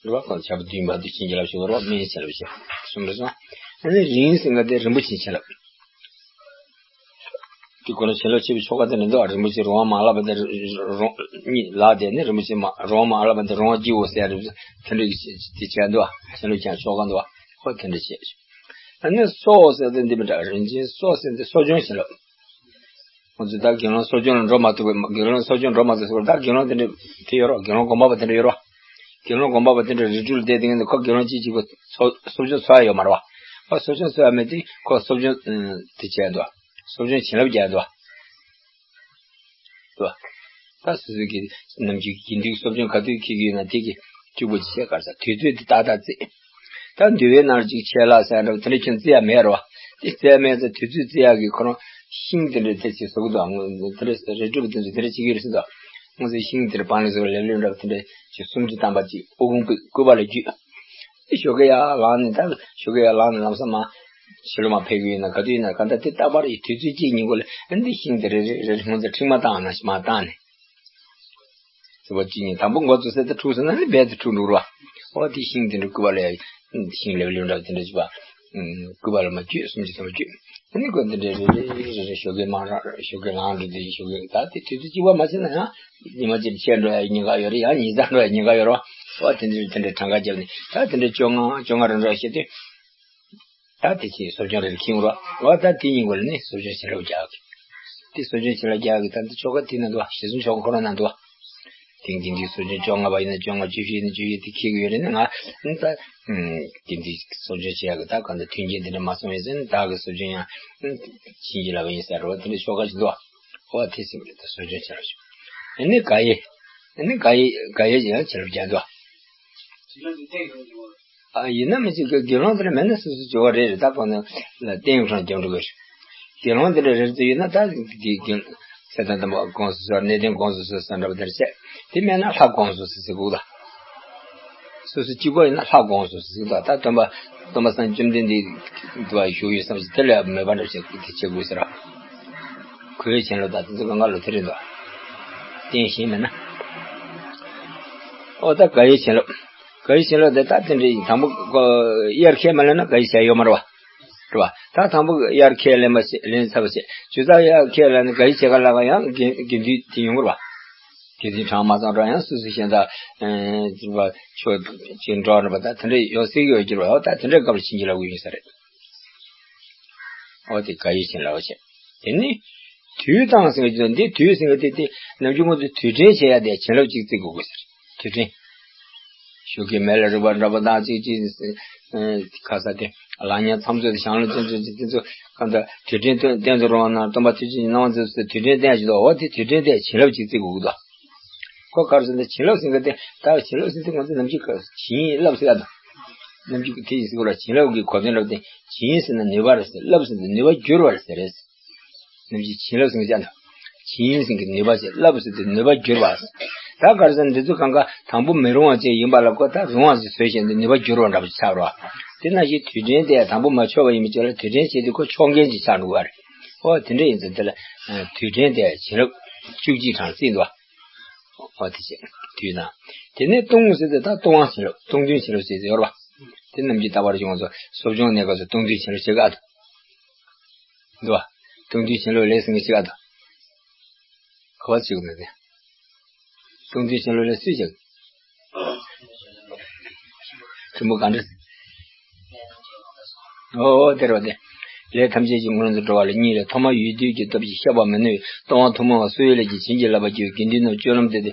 རེད་བ། ཁོ་ཞག་བདུན་བར་དུ་བྱིན་གྱིས་བརླབ་ཞུ་བ་རེད་བ། སྨན་བྱིན་རླབས་བྱེད། གསུམ་རེད་སོང་། ཨ་ནི་རིང་ཟེར་ག་དེ་རིན་པོ་ཆེ་བྱིན་རླབས། དེ་ཁོ་ན་བྱིན་རླབས་བྱེད་པའི་ཆོ་ག་དེ་ནི་འདུག་རིན་པོ་ཆེ་རོ་མ་ལབ་པ་དེ་རོ་གཉིས་ལ་དེ་ནི་རིན་པོ་ཆེ་མ་རོ་མ་ལབ་པ་དེ་རོ་སྐྱིད་པོ་ཟེར་རེད། དེ་འདྲ་གི་དེ་བྱས་འདུག་བྱིན་རླབས་ཀྱང་ཆོ་ག་འདུག་ཁོ་དེ་འདྲ་བྱས། ཨ་ནི་སྲོག་ཟེར་དེ་འདི་མི་འདྲ་རིན་ཆེན་སྲོག་ཟེར་དེ་གསོ་སྦྱོང་བྱིན་རླབས། ང་ཚོས་ད་དགེ་སློང་གསོ་སྦྱོང་ལ་འགྲོ་མ་ཐུབ་པའི་དགེ་སློང་གསོ་སྦྱོང་འགྲོ་མ་ཐུབ་ཟེར་བ་ད་དགེ་སློང་དེ་འདྲ་དེ་ཡོད་རོགས། དགེ་སློང་སྒོམ་པ་པ་དེ་འདྲ་ཡོད་རོགས། དགེ་སློང་སྒོམ་པ་པ་དེ་འདྲ་རི་ཁྲོད་ལ་བསྡད་དེ་ངས་ཁོ་དགེ་སློང་གཅིག་གཅིག་པོ་གསོ་གསོ་སྦྱོང་འཚོལ་ཡ་ཡོད་མ་རེད་བ། ཁོ་གསོ་སྦྱོང་འཚོལ་ཡ་མེད་དེ་ཁོ་གསོ་སྦྱོང་དེ་བྱས་འདུག་གསོ་སྦྱོང་བྱིན་རླབས་རྒྱག་འདུག་འདུག་ད་སོ་སོ་གི་ནམ་རྒྱུན་དགེ་འདུན་གསོ་སྦྱོང་ག་དུས་འཁྱེར་གྱི་ཡོད་ན་དེ་གི་གཅིག་པོ་ཅིག་བྱས་གར་ས་དུས་ཚོད་དེ་ཏག་ཏག་བརྩི། ད་འདུལ་བའི་ནང་ཅིག་ཆད་ལ་ཟེར་འདྲ་བོ་དེ་འདྲ་ཁྱོད་བརྩི་ཡ་མེད་རོ། དེ་བརྩི་ཡ་མེད་ཚེ་དུས་ཚོད་བརྩི་ཡ་གི་ཁོ་རང་ཤིང་དེ་འདྲ་དེ་ཅིག་བཟོ་གི་འདུག་དེ་འདྲ་རི་ཁྲོད་དེ་ཚོ་དེ་འདྲ་བྱེད་ཀྱི་ཡོད་རེད་ཟེར་འདུག་ང་ཚོའི་ཤིང་དེ་འདྲ་སྤང་ལེབ་བཟོ་ལེབ་ལེབ་འདྲ་བོ་དེ་འདྲ་ཅིག་སུམ་ཅུ་ཐམ་པ་ཅིག་ཨོ་གུང་པའི་སྐུད་པ་ལ་བརྒྱུས། དེ་ཞོགས་ཀས་ཡར་ལངས་ནས་ད་ཞོགས་ཀས་ཡར་ལངས་ནས་ལམ་སང་མར་ཕྱི་ལོགས་མར་ཕེབས་ཀྱི་ཡོད་ན་ག་དུས་ཡིན་ན་ག་ད་དེ་རྟག་པར་ཡི་དུས་ཚོད་གཅིག་གཉིས་འགོར་ལ་འདི་ཤིང་དེ་རེ་རེ་རེ་རེ་ལྷུང་ཚེ་འཕྲིག་མ་བཏང་ན་ཞིག་མར་བཏང་ནས། ཟེར་བ་གཅིག་ཉིད་དང་པོ་འགོ་བཙུགས་ཟེར་ཏེ་འཁྲུགས་ཟེར་ན་ནི་རྦད་དེ་འཁྲུགས་འགྲོ་རོ། ཨོ་དེ་ཤིང་དེ་འདྲ་སྐུད་པ་ལ་ཡ། ཤིང་ལེབ་ལེབ་འདྲ་དེ་འདྲ་བྱས་པ། སྐུད་པ་ལ་མར་བརྒྱུས་སུམ་ཅུ་ཐམ་པ་བརྒྱུས། ཨ་ནི་ཁོ་འདི་འདྲ་རེ་རེ་རེ་རེ་ཞོགས་ཀས་མར་ར་ཞོགས་ཀས་ལངས་འགྲོ་དེ་ཞོགས་ཀས་ད་དེ་དུས་ཚོད་གཅིག་པ་མ་བྱས་ན་ཡང་ཉི་མ་གཅིག་ཆད་འགྲོ་ཡ་ཉེན་ཁ་ཡོད་རེད། ཡང་ཉིན་གང་འགྲོ་ཡ་ཉེན་ཁ་ཡོད་རོ། ཨོ་དེ་འདྲ་དེ་འདྲ་གྲངས་ཀ་བརྒྱབ་ནས་ད་དེ་འདྲ་བཅོ་ལྔ་བཅོ་ལྔ་རེ་འགྲོ་ཡ་བྱས་དུས། ད་དེ་ཚེ་གསོ་སྦྱོང་རེ་རེ་འཁྱེར་རོགས། ཨོ་ད་དེ་ཉིན་གུང་ལ་ནི་གསོ་སྦྱོང་བྱིན་རླབས་རྒྱག་གི། དེ་གསོ་སྦྱོང་བྱིན་རླབས་རྒྱག་གི་ད་འདི་ཆོ་ག་དེ་ན་འདུག་བ། ཞེ་གསུམ་ཆོ་ག་ཁོ་རང་ན་འདུག་བ། དེང་དགེ་འདུན་གསོ་སྦྱོང་བཅོ་ལྔ་པ་ཡིན་ན་བཅོ་ལྔ། བཅུ་བཞི་ཡིན་ན་བཅུ་བཞི། དེ་ཁྱེར་གི་ཡོད་རེད་ན། ང་ད་དགེ་འདུན་གསོ་སྦྱོང་བྱེད་ཡག་གི་ད་གང་ལྟར་མཐུན་རྐྱེན་དེ་འདྲ་མ་སོང་བས་ཟེར་ན། བདག་གི་གསོ་སྦྱོང་ཡང་བྱིན་གྱིས་བརླབས་པ་ཡིན་ཟེར་བ་དེ་འདྲ་ཤོག་ཁ་ཞིག་འདུག་ཨོ་དེ་ཟེར་གི་རེད། ད་གསོ་སྦྱོང་བྱེད་རོགས་ཞུ། ཨ་ནི་དགག་དབྱེ། ཨ་ནི་དགག་དབྱེ། དགག་དབྱེ་ཡང་བྱིན་རླབས་རྒྱག་འདུག་ཨ། ཡིན་ན་མི་ཤེས་གི། དགེ་སློང་དེ་འདྲ་མེད་ན་སོ་སོ་སྦྱོར་བ་རེད་རེད། ད་གང་ན་ལ་བསྟན་ཁང་སྦྱོང་འགྲོ་གི་རེད། དགེ་སློང་དེ་འདྲ་རེ་རེ་ཡོད་ན་ད་དགེ་དགེ་ཚེ་དང་ལྡན་པ་དགོངས་སུ་གསོལ། གནས་བརྟན་དགོངས་སུ་གསོལ་ཟེར་འདྲ་པོ་དེ་འདྲ་བྱས། དེ་མེད་ན་ལྷ་དགོངས་སུ་གསོལ་ཟེར་དགོས་ད། སོ་སོ་གཅིག་པོ་ཡིན་ན་ལྷ་དགོངས་སུ་གསོལ་ཟེར་དགོས་ད། སྟོན་པ་སྟོན་པ་སངས་བཅོམ་ལྡན་འདས་དུ་བ་བཞུགས་ཡོད་བསམ་ཞིག་དེ་ལས་མོས་པ་འདྲ་བྱས་དེ་བྱེད་དགོས་ཟེར་ར། གོས་བྱིན་རླབས་དང་དེ་ཚོ་གང་ག་ལོ་དེ་རེད་འདུག་བསྟན་བཞིན་མེད་ན། ཨོ་ད་དགག་དབྱེ་བྱིན་རླབས། དགག་དབྱེ་བྱིན་རླབས་དེ་ད་དེ་འདྲ་ཡིན། དང་པོ་དབྱར་ཁས་མ་ལེན་ན་དགག་དབྱེ་བྱ་ཡོད་མ་རེད་བ། རེད་བ། ད་དང་པོ་དབྱར་ཁས་ལེན་པ་བྱེད། ལེན་ཚར་བ་བྱེད། ཇི་ལྟར་དབྱར་ཁས་ལེན་ན་དགག་དབྱེ་བྱེད་ག་ལ་ག་ཡང་དགེ་དགེ་འདུན་དེ་ཡོང་གི་རེད་བ། དགེ་འདུན་གྲངས་མ་ཚང་འགྲོ་ཡང་སོ་སོ་གཞན་དག་ཨེ་ཅི་བ་ཆོས་ཅི་འགྲོ་རེད་བ། ད་དེ་འདྲ་ཡོད་སྲིད་ཀྱི་ཡོད་ཀྱི་རེད་བ། ད་དེ་འདྲའི་སྐབས་ལ་བྱིན་གྱིས་བརླབ་དགོས་ཡིན་ས་རེད། ཨོ་དེ་དགག་དབྱེ་བྱིན་རླབས་བྱེད། དེ་ནི་དུས་དང་ཟེར་གྱི་འདུག་འདི་དུས་ཟེར་གྱི་དེ་དེ་ནམ་རྒྱུན་ཁོང་ཚོས་དུས་དྲན་བྱེད་ཡ་དེ་བྱིན་རླབས་གཅིག་བརྩི་དགོས་དགོས་ཟེར། དུས་དྲན། ཞོགས་ཀས་མེ་ལ་རེག་པ་འདྲ་པོ་དང་གཅིག་གཅིག་ཁ་ས་དེ་ལག་ཉར་མཚམས་ཚོད་དེ་བྱང་ལ་ཅན་ཚོད་ཅིག་དེ་ཚོ་གང་ལྟར་དུས་དྲན་བསྟན་བསྟན་དུ་རུང་བ་ན། སྟོན་པ་ཐུགས་རྗེ་ཆེན་སྣང་བ་མཛད་པའི་དུས་དྲན་བསྟན་ཞིག་འདུག་འོ་དེ་དུས་དྲན་དེ་བྱིན་རླབས་གཅིག་བརྩི་དགོས་ཀྱི་འདུག་ཁོ་ག་རེ་ཟེར་ན་བྱིན་རླབས་ཟེར་མཁན་དེ་ད་བྱིན་རླབས་ཟེར་དེ་ང་ཚོ་ནམ་རྒྱུན་བྱིན་རླབས་ཟེར་ཡ་དང་། ནམ་རྒྱུན་དེ་ཡིན་ཟེར་གོ་ར། བྱིན་རླབས་ཀྱི་གོ་དོན་རབ་བསྟན། བྱིན་ཟེར་ན་ནུས་པ་རེད་ཟེར། རླབས་ཟེར་ན་ནུས་པ་བསྒྱུར་བ་རེད་ཟེར་རེད། ནམ་རྒྱུན་བྱིན་རླབས་ཟེར་མཁན་ཅང་དང་། བྱིན་ཟེར་མཁན་ནུས་པ་བྱེད། རླབས་ཟེར་དེ་ནུས་པ་བསྒྱུར་བ་ཟེར། ད་ག་རེ་ཟེར་ན་འདི་ཚོ་གང་ག་དང་པོ་མི་རུང་བ་ཅིག་ཡིན་པ་ལ་ཁོ་ད་རུང་བ་ཞིག་བཟོས་བྱས་འདི་ནུས་པ་བསྒྱུར་བ་འདྲ་པོ་ཆགས་རོགས། དེ་ནང་བཞིན་དུས་དྲན་དེ་དང་པོ་མ་ཆོག་པ་ཡིན་མི་ཆོག་ལ་དུས་དྲན་བྱས་དུས་ཁོ་ཆོག་མཁན་ཅིག་ཆགས་འགྲོ་གི་རེད། ཨོ་དེ་འདྲ་ཡིན་ཙང་དེ་ལ་དུས་དྲན་དེ་བྱིན་རླབས་བཅུ་གཅིག་གྲངས་བརྩིས་འདུག་ཨོ་དེ་བྱས་དུས་དང་། དེ་ནས་སྟོང་ཟེར་དེ་ད་སྟོང་བ་བྱིན་རླབས་སྟོང་བདུན་བྱིན་རླབས་ཟེར་ཡོད་རེད་བ། དེ་ནམ་རྒྱུན་རྟག་པར་བྱུང་ཚོ་གསོ་སྦྱོང་གནས་སྐབས་སུ་སྟོང་བདུན་བྱིན་རླབས་བྱེད་ག་འདུག་འདུག་བ། སྟོང་བདུན་བྱིན་རླབས་ལས་ཟེར་མཁན་ཅིག་ཨ་འདུག་ག་བ་ཅིག་མེད་པས། སྟོང་བདུན་བྱིན་རླབས་ལས་སུས་བྱེད། ཁྲིམས་པོ་གང་འདྲ། ཨོ་ཨོ་དེ་རེད་བ་དེ། ལས་ཐམས་ཅད་ཀྱི་སྔོན་དུ་འགྲོ་བ་ལ་གཉིས་རེད། ཐོག་མར་ཡུལ་དུས་ཀྱི་སྟོབས་ཀྱིས་བཤགས་པ་མི་ནུས། ལྟུང་བ་ཐུན་མོང་བ་གསོ་བའི་ལས་ཀྱིས་བྱིན་གྱིས་བརླབས་པར་འགྱུར། དགེ་འདུན་རྣམས་སྤྱོད་ལམ་དེ་སྟེ།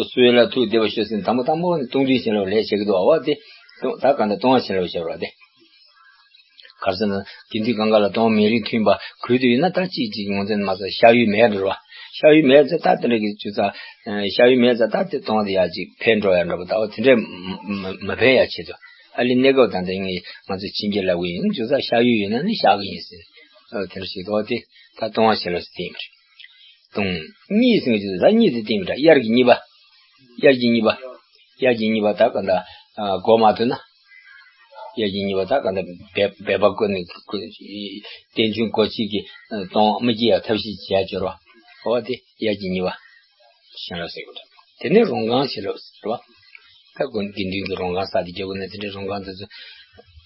གསོ་བའི་ལ་ཐུགས་བདེ་བར་ཤོག་ཟེར་དང་པོ་དང་པོ་ནི་སྟོང་བདུན་བྱིན་རླབས་ལས་བྱེད་ཀྱི་འདུག་ཨོ་དེ། ད་གང་ལྟར་ལྟུང་བ་བྱིན་རླབས་བྱེད་རོགས་དེ། ག་རེ་ཟེར་ན་དགེ་འདུན་གང་ག་ལ་ལྟུང་བ་མེད་རིགས་མཐུན་པ་གུད་དུ་ཡོད་ན་ད་གཅིག་གཅིག་ངོས་འཛིན་མ་ཚོ་བཤགས་ཡུལ་མེད་འགྲོ་བ། བཤགས་ཡུལ་མེད་ཚེ་ད་དེ་འདྲ་གི་ཆུ་ཚ། བཤགས་ཡུལ་མེད་ཚེ་ད་དེ་ལྟུང་བ་དེ་ཡག་ཅིག་ཕན་འགྲོ་ཡ་འདྲ་པོ་ད་འོ་དེ་འདྲས་མ་མ་ཕན་ཡ་ཆེད་དུ། ཨ་ལི་གནས་སྐབས་དང་དེ་ངས་ང་ཚོ་བྱིན་གྱིས་བརླབ་གི་ཡིན། ཆུ་ཚ་བཤགས་ཡུལ་ཡོད་ན་ནི་བཤགས་གི་ཡིན་ཟེར། ཨ་དེ་འདྲ་ཞིག་འདུག་དེ་ད་ལྟུང་བ་བྱིན་རླབས་ཟེར་དེ་ཡིན་པ་རེད། སྟོང་གཉིས་ཟེར་གྱི་ད་གཉིས་དེ་བསྟན་པ་འདྲ། དབྱར་གྱི་གཉིས་པ། དབྱར་གྱི་གཉིས་པ། དབྱར་གྱི་གཉིས་པ་ད་ག་འདྲ། ཨ་གོ་མ་ཐུབ་ན། དབྱར་གྱི་གཉིས་པ་ད་ག་འདྲ་སྦལ་སྦལ་པ་བཀོད་ནས་བཀོད། རྟེན་འབྱུང་སྒོ་གཅིག་གིས་ལྟུང་བ་མི་སྐྱེ་ཡ་ཐབས་ཤེས་བྱེད་ཡ་སྦྱོར་བ། འོ་དེ་དབྱར་གྱི་གཉིས་པ། བྱིན་རླབས་ཟེར་གྱི་འདུག་དེ་ནས་རོང་སྒང་བྱིན་རླབས་ཟེར་བ། ད་དགེ་འདུན་གྱི་རོང་སྒང་ས་དེ་རྒྱལ་པོ་ནས་དེ་འདྲའི་རོང་སྒང་དེ་ཚོ་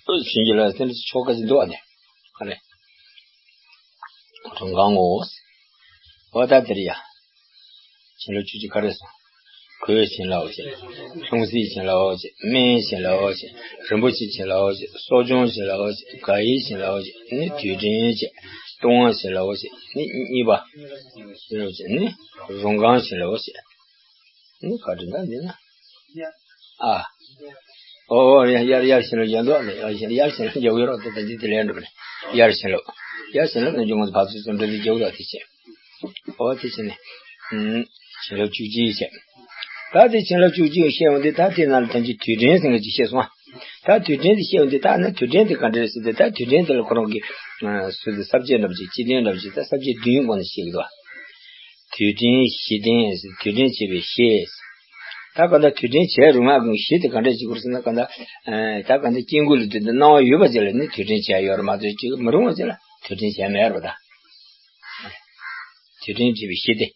བྱིན་གྱིས་བརླབས་དེ་འདྲ་ཆོ་ག་ཅིག་འདུག་བ་ནས། ཨ་རེ། རོང་སྒང་ངོ་། འོ་ད་དེ་རེད་ཡ། བྱིན་རླབས་བཅུ་གཅིག་ག་རེ་སོང་། གོས་བྱིན་རླབས་བྱེད། ལྷུང་བཟེད་བྱིན་རླབས་བྱེད། སྨན་བྱིན་རླབས་བྱེད། རིན་པོ་ཆེ་བྱིན་རླབས་བྱེད། གསོ་སྦྱོང་བྱིན་རླབས་བྱེད། དགག་དབྱེ་བྱིན་རླབས་བྱེད། ནི་དུས་དྲན་བྱེད། ལྟུང་བ་བྱིན་རླབས་བྱེད། ནི་གཉིས་པ། བྱིན་རླབས་བྱེད། ནི་རོང་སྒང་བྱིན་རླབས་བྱེད། ནི་ག་འདྲ་འདྲ་འདི་ན། ཨ། ཨོ་ཨོ་ཡ་ཡར་ཡར་བྱིན་རླབས་ཡར་འདུག་ནས་ཡར་བྱིན་ཡར་བྱིན་རླབས་རྒྱག་གི་རོགས་དེ་ད་འདི་དེ་ལས་འགྲོ་བ་རེད། ཡར་བྱིན་རླབས། ཡར་བྱིན་རླབས་ནས་འཇུག་ངོ་ཕར་ཚུར་ཚུར་འགྲོ་དུས་རྒྱག་གི་རོགས་དེ་བྱེད། ཨོ་དེ་བྱེད་ནས། ཨུམ། བྱིན་རླབས་བཅུ་གཅིག་བྱེད། ད་དེ་བྱིན་རླབས་བཅུ་གཅིག་བཤད་འོང་དུས་ད་དེ་ནང་ལ་ཐམས་ཅད་དུས་དྲན་ཟེར་མཁན་ཅིག་བཤད་སོང་ཨ། ད་དུས་དྲན་དེ་བཤད་འོང་དུས་ད་ནི་དུས་དྲན་དེ་ག་འདྲ་རེད་ཟེར་དུས་ད་དུས་དྲན་དེ་ལ་ཁོ་རང་གི་སུ་དེ་ས་བཅད་འདྲ་པོ་ཅིག་སྤྱི་དོན་འདྲ་པོ་ཅིག་ད་ས་བཅད་བདུན་སྒང་ནས་བཤད་ཀྱི་འདུག་ཨ། དུས་དྲན་གཞི་རྟེན། དུས་དྲན་བྱེད་པའི་གཞི། ད་ག་འདྲ་དུས་དྲན་བྱས་རུང་ང་གི་གཞི་དེ་ག་འདྲ་བྱེད་དགོས་ཟེར་ན་ག་འདྲ། ཨ་ད་ག་འདྲ་སྐྱེ་དགུ་ལ་དུས་དྲན་སྣང་བ་ཡོད་པ་ཅིག་ལ་ནི་དུས་དྲན་བྱས་ཡོད་རེད་མ་གཏོགས་ཅིག་མི་རུང་བ་ཅིག་ལ་དུས་དྲན་བྱས་མེད་རེད་པ་ད། དུས་དྲན་བྱེད་པའི་གཞི་དེ།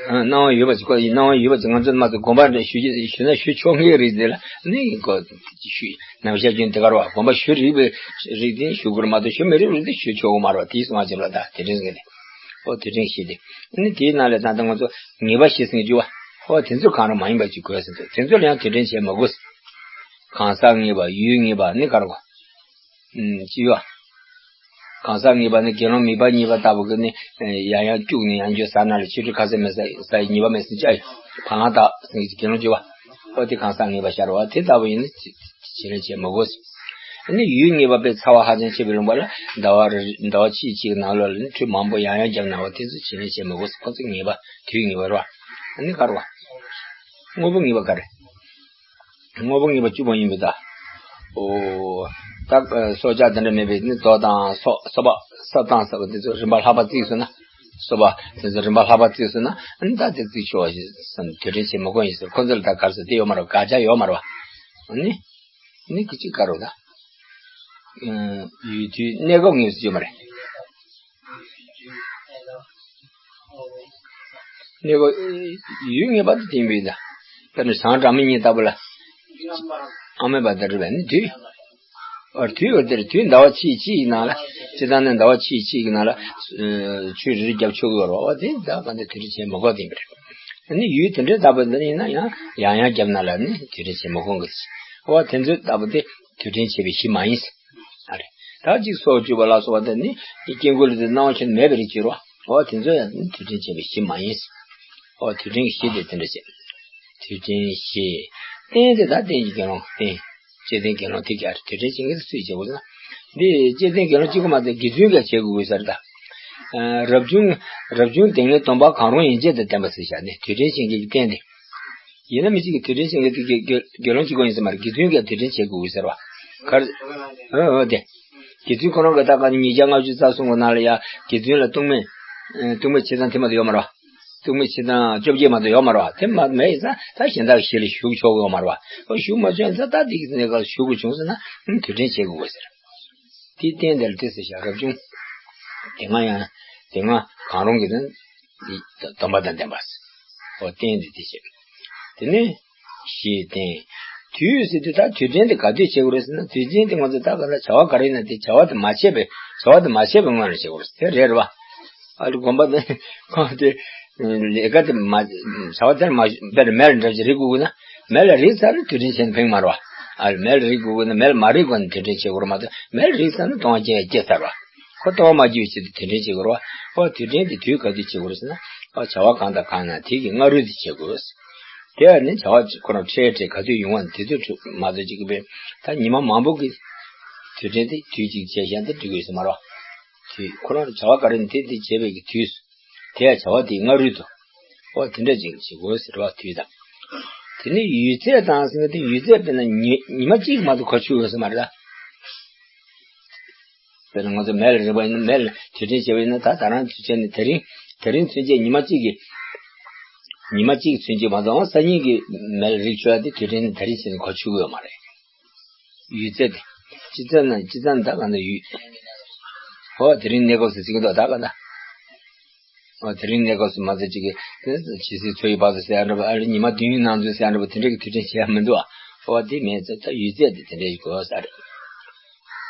ཨ་སྣང་བ་ཡོད་པ་ཅིག་ཁོ་ཡི་སྣང་བ་ཡོད་པ་ཅིག་ང་ཚོ་མ་གཏོགས་དགོངས་པ་འདྲ་ཞུ་རྒྱུ་ཞུ་ན་ཞུ་ཆོག་མཁན་རེད་དེ་ལ་ནི་ཁོ་ཞུ་ནམ་ཞག་རྒྱུན་དེ་ག་རེད་བ། དགོངས་པ་ཞུ་རིགས་པའི་རིགས་དེ་ཞུ་དགོས་རེད་མ་གཏོགས་ཞུ་མི་རིགས་རིགས་དེ་ཞུ་ཆོག་གི་མ་རེད་བ། དེའི་སོང་བ་ཅིག་ལ་ད་དེ་དྲན་ཟེར་གི་དེ། ཨོ་དེ་དྲན་ཞེས་ཏེ། ནི་དེའི་ནང་ལས་ད་ལྟ་ང་ཚོ་ངེས་པ་བཞི་ཟེར་གྱི་ཡོད་བ། ཨོ་དེ་ཚོ་གང་རུང་མ་ཡིན་པ་ཅིག་དགོས་ཟེར་འདུག་དེ་ཚོ་ལ་ཡང་དེ་དྲན་བྱེད་མ་དགོས། གང་ཟག་ངེས་པ་ཡུལ་ངེས་པ་ནི་ག་རེ་གོ། ཨུམ་ཅི་ཡོད། གང་ཟག་ངེས་པ་ནི་དགེ་སློང་མིག་དཔེ་གཉིས་པ་ལྟ་བུ་གི་ནི་ཡང་ཡང་སྐྱུག་ནས་ཡང་འགྱོད་ཟ་ན་ལ་ཆོས་དྲུག་ཁ་ཟས་མི་ཟ་ཟ་ཡི་ཉེས་པ་མེད་ཟེར་བྱ་ཡི་བག་ངར་དག་ཟེར་གྱི་དགེ་སློང་བཅུ་པ། ཨོ་དེ་གང་ཟག་ངེས་པ་ཤར་བ་དེ་ལྟ་བུ་ཡིན་ན་བྱེད་ལས་བྱེད་མི་དགོས། ཨ་ནི་ཡུལ་ངེས་པ་པའི་ཚ་བ་ཧ་ཅང་ཆེ་བའི་ལུང་པ་ལ་ཟླ་བ་རེ་ཟླ་བ་ཕྱེད་གཅིག་གི་ནང་ལོགས་ལ་ནི་ཁྲུས་མང་པོ་ཡང་ཡང་བརྒྱབ་ན་བ་དེ་ཚོ་བྱེད་ལས་བྱེད་མི་དགོས། ཁོ་ཚོ་ངེས་པ་དུས་ངེས་པ་རེད་བ། ཨ་ནི་ག་རེ་བ། དངོས་པོ་ངེས་པ་ག་རེ། དངོས་པོ་ངེས་པ་བཅུ་པོ་ཡིན་པས་ད། ཨོ། ད་སྲོག་ཆགས་དེ་འདྲ་མེད་པའི་ནི་རྡོ་དང་སོ་སོ་པ་ས་དང་ས་པ་དེ་ཚོ་རིམ་པ་ལྷག་པ་བརྩིས་སོང་ན། སོ་པ་དེ་ཚོ་རིམ་པ་ལྷག་པ་བརྩིས་སོང་ན་ཨ་ནི་ད་དེ་བརྩིས་ཆོག་ཞེས་སམ་དུས་དྲན་བྱེད་མི་དགོས་ཡིན་ཟེར། ཁོ་ཚོ་ལ་ད་གར་ཟེར་དེ་ཡོད་མ་རེད། དགག་བྱ་ཡོད་མ་རེད་བ། ནི། ནི་གི་ཅིག་དཀར་རོ་ད། ཡུལ་དུས་གནས་སྐབས་ངེས་སུ་ཡོད་མ་རེད། གནས་སྐབས་ཡུལ་ངེས་པ་དེ་དེ་ཡིན་པས་ད། དཔེར་ན་ཟངས་སྦྲང་མ་གཉིས་ལྟ་བུ་ལ། ཨ་མེད་པ་དེ་རེད་པས་ནི་དུས། ཨ་དུས་འོ་དེར་དུས་ཟླ་བ་ཕྱེད་གཅིག་ཡིན་ན་ལ། སྤྱིར་བཏང་ནས་ཟླ་བ་ཕྱེད་གཅིག་ཡིན་ན་ལ། ཆུ་རེ་རེ་བརྒྱབ་ཆོག་གི་ཡོད་རེད་བ། དེ་ད་ག་འདྲ་དུས་དྲན་བྱེད་མི་དགོས་དེ་ཡིན་པ་རེད། ཨ་ནི་ཡུལ་དེ་འདྲའི་ལྟ་བུ་འདི་ཡིན་ན་ཡང་ཡང་ཡང་བརྒྱབ་ན་ལ་ནི་དུས་དྲན་བྱེད་མི་དགོས་གི། འོ་དེ་ཚོའི་ལྟ་བུ་དེ་དུས་དྲན་བྱེད་པའི་གཞི་མ་ཡིན། ཨ་རེ། ད་གཅིག་སྲོག་གཅོད་པ་ལ་སོགས་པ་དེ་ནི་དཀྱིལ་འཁོར་དེ་སྣང་བ་ཆེན་མེད་པའི་རིགས་ཀྱི་རོ། འོ་དེ་ཚོ་ཡང་ནི་དུས་དྲན་བྱེད་པའི་གཞི་མ་ཡིན། འོ་དུས་དྲན་གྱི་གཞི་དེ་དེ་འདྲ་བྱེད། དུས་དྲན་གཞི། རྟེན་དེ་ད་རྟེན་གྱི་དགེ་སློང་རྟེན། བཅས་ལྡན་དགེ་སློང་དེ་ག་རེ་དུས་དྲན་བྱེད་མཁན་དེ་སུས་བྱེད་དགོས་ཟེར་ན། འདི་བཅས་ལྡན་དགེ་སློང་གཅིག་པོ་མ་ཟད་དགེ་ཚུལ་གྱིས་བྱེད་དགོས་ཟེར་ད། རབ་བྱུང་རབ་བྱུང་དེ་སྔའི་སྡོམ་པ་གང་རུང་ཡན་ཆད་དུ་བསྟན་པ་ཟེར་བྱ་ནི་དུས་དྲན་བྱེད་མཁན་གྱི་རྟེན་དེ། ཡིན་ན་མི་གཅིག་གིས་དུས་དྲན་བྱེད་མཁན་དེ་དགེ་དགེ་དགེ་སློང་གཅིག་པོ་ཡིན་ཟེར་མ་རེད། དགེ་ཚུལ་གྱིས་དུས་དྲན་བྱེད་དགོས་ཟེར་བ། གར། འོ་འོ་དེ། དགེ་ཚུལ་ཁོ་རང་གི་ད་ག་ནི་ཉིས་བརྒྱ་ལྔ་བཅུ་རྩ་གསུམ་གི་ནང་ལ་ཡ་དགེ་ཚུལ་ལ་ལྟུང་མེད། ལྟུང་མེད་ཕྱི་དང་དེ་མ་གཏོགས་ཡོད་མ་རེད་བ། ལྟུང་མེད་ཕྱི་དང་བཅོ་བརྒྱད་མ་གཏོགས་ཡོད་མ་རེད་བ། དེ་མ་མེད་ཡིན་ཙང་ད་གཞན་དག་གི་ཞི་ལ་ཞུགས་ཆོག་གི་ཡོད་མ་རེད་བ། ཨོ་ཞུགས་མ་ཆོག་ཡིན་ཙང་ད་དེ་གི་གནས་སྐབས་ཞུགས་དགོས་བྱུང་ཟེར་ན་དུས་དྲན་བྱེད་དགོས་ཟེར། དེའི་རྟེན་དེ་ལ་དེ་ཟེར་བྱ་རབ་བྱུང་། དེ་སྔ་ཡང་དེ་སྔ་གང་རུང་གི་དོན་དེ་སྡོམ་པ་དང་ལྡན་པ། ཨོ་རྟེན་དེ་དེ་བྱེད། དེ་ནས་གཞི་རྟེན། དུས་ཟེར་དུས་ད་དུས་དྲན་དེ་ག་དུས་བྱེད་དགོས་རེད་ཟེར་ན་དུས་དྲན་དེ་ང་ཚོ་ད་ག་ལ་བྱ་བ་ག་རེ་ཡིན་ན་དེ་བྱ་བ་དེ་མ་བྱས་པའི་བྱ་བ་དེ་མ་བྱས་པའི་སྔོན་ལ་བྱེད་དགོས་རེད་དེ་རེད་རེད་བ། ཨ་ལུ་དགོན་པ་དེ་ཁོང་དེ་ལས་ཀ་དེ་མ་བྱ་བ་དེར་མ་དཔེར་མེ་ལ་འདྲ་ཅིག་རིག་དགོས་དགོས་ན་མེ་ལ་རིག་ཚར་ན་དུས་དྲན་བྱས་ན་ཕན་མ་རེད་བ། ཨ་ལུ་མེ་ལ་རིག་དགོས་དགོས་ན་མེ་ལ་མ་རིག་གོང་ནས་དུས་དྲན་བྱེད་དགོས་རེད་མ་གཏོགས་མེ་ལ་རིག་ཚར་ན་ལྟུང་བ་སྐྱེ་སྐྱེ་ཚར་བ། ཁོ་ལྟུང་བ་མ་སྐྱེ་བའི་ཆེད་དུ་དུས་དྲན་བྱེད་དགོས་རེད་བ། ཨོ་དུས་དྲན་དེ་དུས་ག་དུས་བྱེད་དགོས་རེད་ཟེར་ན། ཨོ་བྱ་བ་གང་དང་གང་ན་དེ་གི་སྔ་རོལ་དུ་བྱེད་དགོས། དེ་ཡང་ནི་བྱ་བ་ཁོ་རང་འཕྲལ་འཕྲལ་ག་དུས་ཡོང་བ་ནི་དེ་དུས་མ་གཏོགས་ཅིག་གི་བས་ད་ཉི་མ་མང་པོ་གི་དུས་དྲན་དེ་དུས་གཅིག་བྱས་བཞག་འདི་འགྲིག་གི་ཡོད་ས་མ་རེད། དུས་ཁོ་རང་བྱ་བ་ག་རེ་ནི་དེ་དེ་བྱེད་པའི་གི་དུས་སུ། དེ་ཡང་བྱ་བ་དེའི་སྔ་རོལ་དུ། ཨོ་དེ་འདྲ་ཅིག་བྱེད་དགོས་ཟེར་བ་དུས་དང་། དེ་ནི་ཡུལ་ཚད་དང་ཟེར་ན་དེ་ཡུལ་ཚད་དཔེར་ན་ཉི་ཉི་མ་གཅིག་མ་གཏོགས་གོ་ཆོད་ཡོད་ས་མ་རེད་ད། དཔེར་ན་ང་ཚོ་མེ་ལ་རིག་པ་ཡིན་ན་མེ་ལ་དུས་དྲན་བྱས་པ་ཡིན་ན་ད་ད་རང་དུས་ཆེན་ནི་དེ་རིང་དེ་རིང་ཚུན་ཆད་ཉི་མ་གཅིག་གི་ཉི་མ་གཅིག་ཚུན་ཆད་མ་གཏོགས་སང་ཉིན་གྱི་མེ་ལ་རིག་ཆོག་ཡ་དེ་དུས་དྲན་ནི་དེ་རིང་ཚུན་གོ་ཆོད་ཀྱི་ཡོད་མ་རེད། ཡུལ་ཚད་དེ་སྤྱི་ཚད་ན་སྤྱི་ཚད་ན་ད་ག་འདྲ་ཡུལ་ཧོ་དེ་རིང་གནས་སྐབས་སུ་ཟིན་གྱི་འདུག་ད་ག་འདྲ། ཨོ་དེ་རིང་གནས་སྐབས་སུ་མ་ཚད་ཅིག་གི་དེ་ཇི་སྲིད་འཚོ་ཡི་བར་དུ་ཟེར་ཡ་འདྲ་པོ་ཨ་རི་ཉི་མ་བདུན་ནང་ཚུན་ཟེར་ཡ་འདྲ་པོ་དེ་འདྲ་གི་དུས་དྲན་བྱེད་ཡ་མི་འདུག་ཨ། ཨོ་དེ་མེད་ཚེ་ད་ཡུལ་ཚད་དེ་དེ་འདྲ་ཞིག་དགོས་ས་རེད།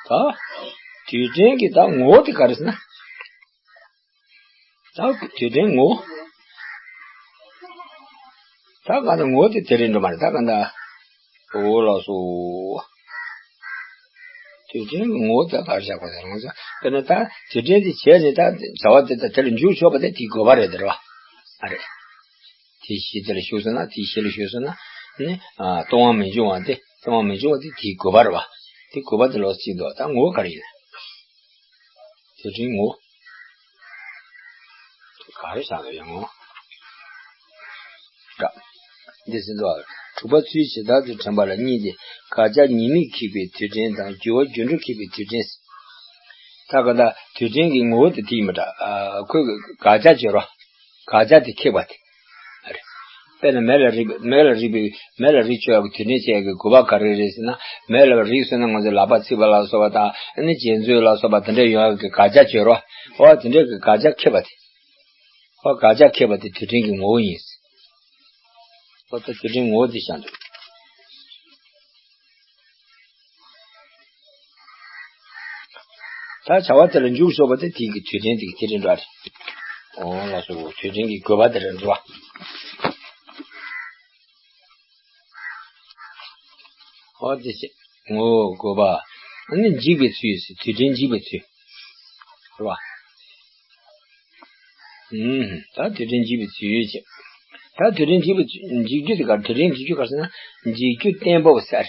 ད་དུས་དྲན་གྱི་ད་ངོ་བོ་དེ་ག་རེ་ཟེར་ན། ད་དུས་དྲན་ངོ་བོ། ད་ག་ད་ངོ་བོ་དེ་དེ་རེད་འགྲོ་མ་རེད་ད་ག་ད། འོ་ལགས་སོ། དུས་དྲན་གྱི་ངོ་བོ་དེ་ག་རེ་བཞག་པ་དེ་རང་ས་དཔེར་ན་ད་དུས་དྲན་དེ་བྱས་ནས་ད་བྱ་བ་དེ་ད་དེ་ལ་འཇུག་ཆོག་པ་དེ་དེའི་དགོས་པ་རེད་དེ་རེད་བ། ཨ་རེད། དེ་གཞི་དེ་ལ་ཞུགས་སོང་ན་དེ་གཞི་ལ་ཞུགས་སོང་ན་ནི་ཨ་ལྟུང་བ་མི་འབྱུང་བ་དེ་ལྟུང་བ་མི་འབྱུང་བ་དེ་དེའི་དགོས་པ་རེད་བ། དེ་དགོས་པ་དེ་ལོགས་གཅིག་འདུག་ད་ངོ་བོ་ག་རེ་ཡིན། དུས་དྲན་ངོ་བོ། ག་རེ་བཞག་ན་ཡང་ངོ་། འདྲ། འདི་ཟིན་ཏོ། དྲུག་པ་ཚུལ་ཇི་ལྟར་དུ་དྲན་པ་ལ་གཉིས་ཏེ། དགག་བྱ་ཉེས་དམིགས་ཁེགས་པའི་དུས་དྲན་དང་འགྱུར་བ་རྒྱུ་འགྲོ་ཁེགས་པའི་དུས་དྲན། ད་ག་ད་དུས་དྲན་གྱི་ངོ་བོ་དེ་དེ་ཡིན་པ་འདྲ། ཁོས་དགག་བྱ་བྱེད་རོགས། དགག་བྱ་དེ་ཁེགས་པ་དེ། ཨ་རེ། དཔེར་ན་མེ་ལ་རིག་པའི་མེ་ལ་རིག་པའི་མེ་ལ་རིག་ཆོག་ཡག་གི་དུས་དྲན་བྱེད་ཡག་གི་དགོས་པ་ག་རེ་རེད་ཟེར་ན། མེ་ལ་རིག་སོང་ན་ང་ཚོས་ལག་པ་ཚིག་པ་ལ་སོགས་པ་དང་ཨ་ནི་རྗེས་འཛུལ་ལ་སོགས་པ་དེ་འདྲ་ཡོང་ཡག་གི་དགག་བྱ་བྱེད་རོགས། ཨོ་དེ་འདྲ་གི་དགག་བྱ་ཁེགས་པ་དེ། ཨོ་དགག་བྱ་ཁེགས་པ་དེ་དུས་དྲན་གྱི་ངོ་བོ་ཡིན། ཨོ་ད་དུས་དྲན་ངོ་བོ་དེ་བཞག་འདུག་ད་བྱ་བ་དེ་ལ་འཇུག་ཆོག་པ་དེ་དེ་གི་དུས་དྲན་དེ་གི་དེ་རེད་འགྲོ་རེད། ཨོ་ལགས་སོ། དུས་དྲན་གྱི་དགོས་པ་དེ་རེད་འགྲོ། ཨོ་དེ་བྱས་ངོ་བོ་དགོས་པ། ཨ་ནི་འཇིག་པའི་ཚུལ་ཟེར་དུས་དྲན་འཇིག་པའི་ཚུལ། རེད་བ། ཨུམ། ད་དུས་དྲན་འཇིག་པའི་ཚུལ་བྱེད། ད་དུས་དྲན་འཇིག་པའི་ཚུལ་འཇིག་རྒྱུ་དེ་ག་རེ། དུས་དྲན་འཇིག་རྒྱུ་ག་རེ་ཟེར་ན། འཇིག་རྒྱུ་བརྟན་པོ་ཟེར།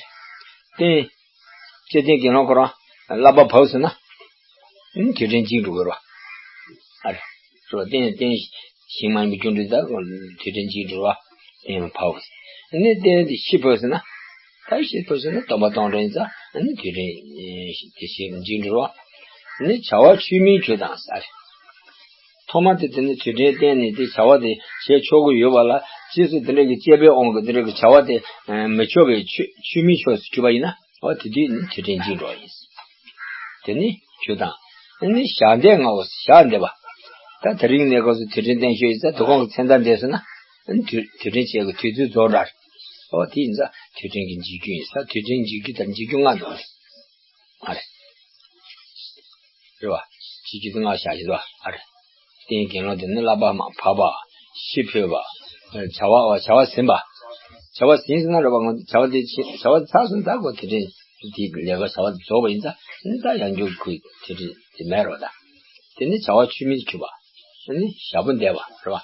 བརྟན། བཅོམ་ལྡན་དགེ་སློང་ཁོ་རང་བསླབ་པ་བབས་སོང་ན། ཨུམ། དུས་དྲན་འཇིག་འགྲོ་གི་རེད་བ། ཨ་རེ། རེད་བ། བརྟན་བརྟན་ཞིང་མ་ཡིན་པའི་རྒྱུ་འབྲས་ད་དུས་དྲན་འཇིག་འགྲོ་བ། བརྟན་བབས། ཨ་ནི་བརྟན་དེ་ཤི་བབས་སོང་ན། ད་ཤི་བབས་སོང་ན་སྟོང་པ་སྟོང་རེད་ཙང་། ཨ་ནི་དུས་དྲན་དེ་ཤི་འཇིག་འགྲོ་བ། ཨ་ནི་བྱ་བ་ཆོས་མིན་གྱུར་དང་ཟེར། ཐོག་མ་དེ་དེ་ནི་དུས་དྲན་བརྟན་ནས་དེ་བྱ་བ་དེ་བྱེད་ཆོག་གི་ཡོད་པ་ལ། རྗེས་སུ་དེ་འདྲ་གི་སྐྱེས་པའི་དབང་གིས་དེ་འདྲ་གི་བྱ་བ་དེ་མི་ཆོག་པའི་ཆོས་ཆོས་མིན་ཕྱོགས་སུ་གྱུར་པ་ཡིན་ན། འོ་དེ་དུས་ནི་དུས་དྲན་འཇིག་འགྲོ་བ་ཡིན། དེ་ནི་ཆོས་དང་། ཨ་ནི་ཞག་འདས་ང་བོ་ཞག་འདས་པ། ད་དེ་རིང་གནས་སྐབས་སུ་དུས་དྲན་བརྟན་ཤོས་ཡིན་ཙང་དུས་ཁོང་གི་མཚན་རྟགས་འདས་སོང་ན། ཨ་ནི་དུས་དུས་དྲན་བྱེད་ཀྱི་དུས་ཚོད་རྫོགས་འདྲ་རེད། འོ་དེ་ཡིན་ཙང་དུས་དྲན་གྱི་འཇིག་རྒྱུ་ཡིན་ས། དུས་དྲན་འཇིག་རྒྱུ་དང་འཇིག་རྒྱུ་ལྔ་འདུག་ཨ་རེ། རེད་བ། འཇིག་རྒྱུ་དེ་ལྔ་བཞག་བཞག་པ། ཨ་རེ། བརྟན་དགེ་སློང་དེ་ནི་བསླབ་པ་མ་བབས་པ། ཤི་འཕོས་པ། བྱ་བ་བྱ་བ་ཟིན་པ། བྱ་བ་ཟིན་ཟིན་ན་རེད་བ། ང་ཚོ་བྱ་བ་དེ་བྱེད་བྱ་བ་ཚར་སོང་ད་གོ་དེ་དྲན་དེ་ལས་ཀ་བྱ་བ་རྫོགས་པ་ཡིན་ཙང་། ཨ་ནི་ད་ཡང་འགྱུར་ཁུལ་དེ་དྲན་དེ་མེད་རོ་ད། དེ་ནི་བྱ་བ་ཆོས་མིན་གྱུར་པ། ཨ་ནི་ཞག་པོ་འདས་པ་རེད་བ།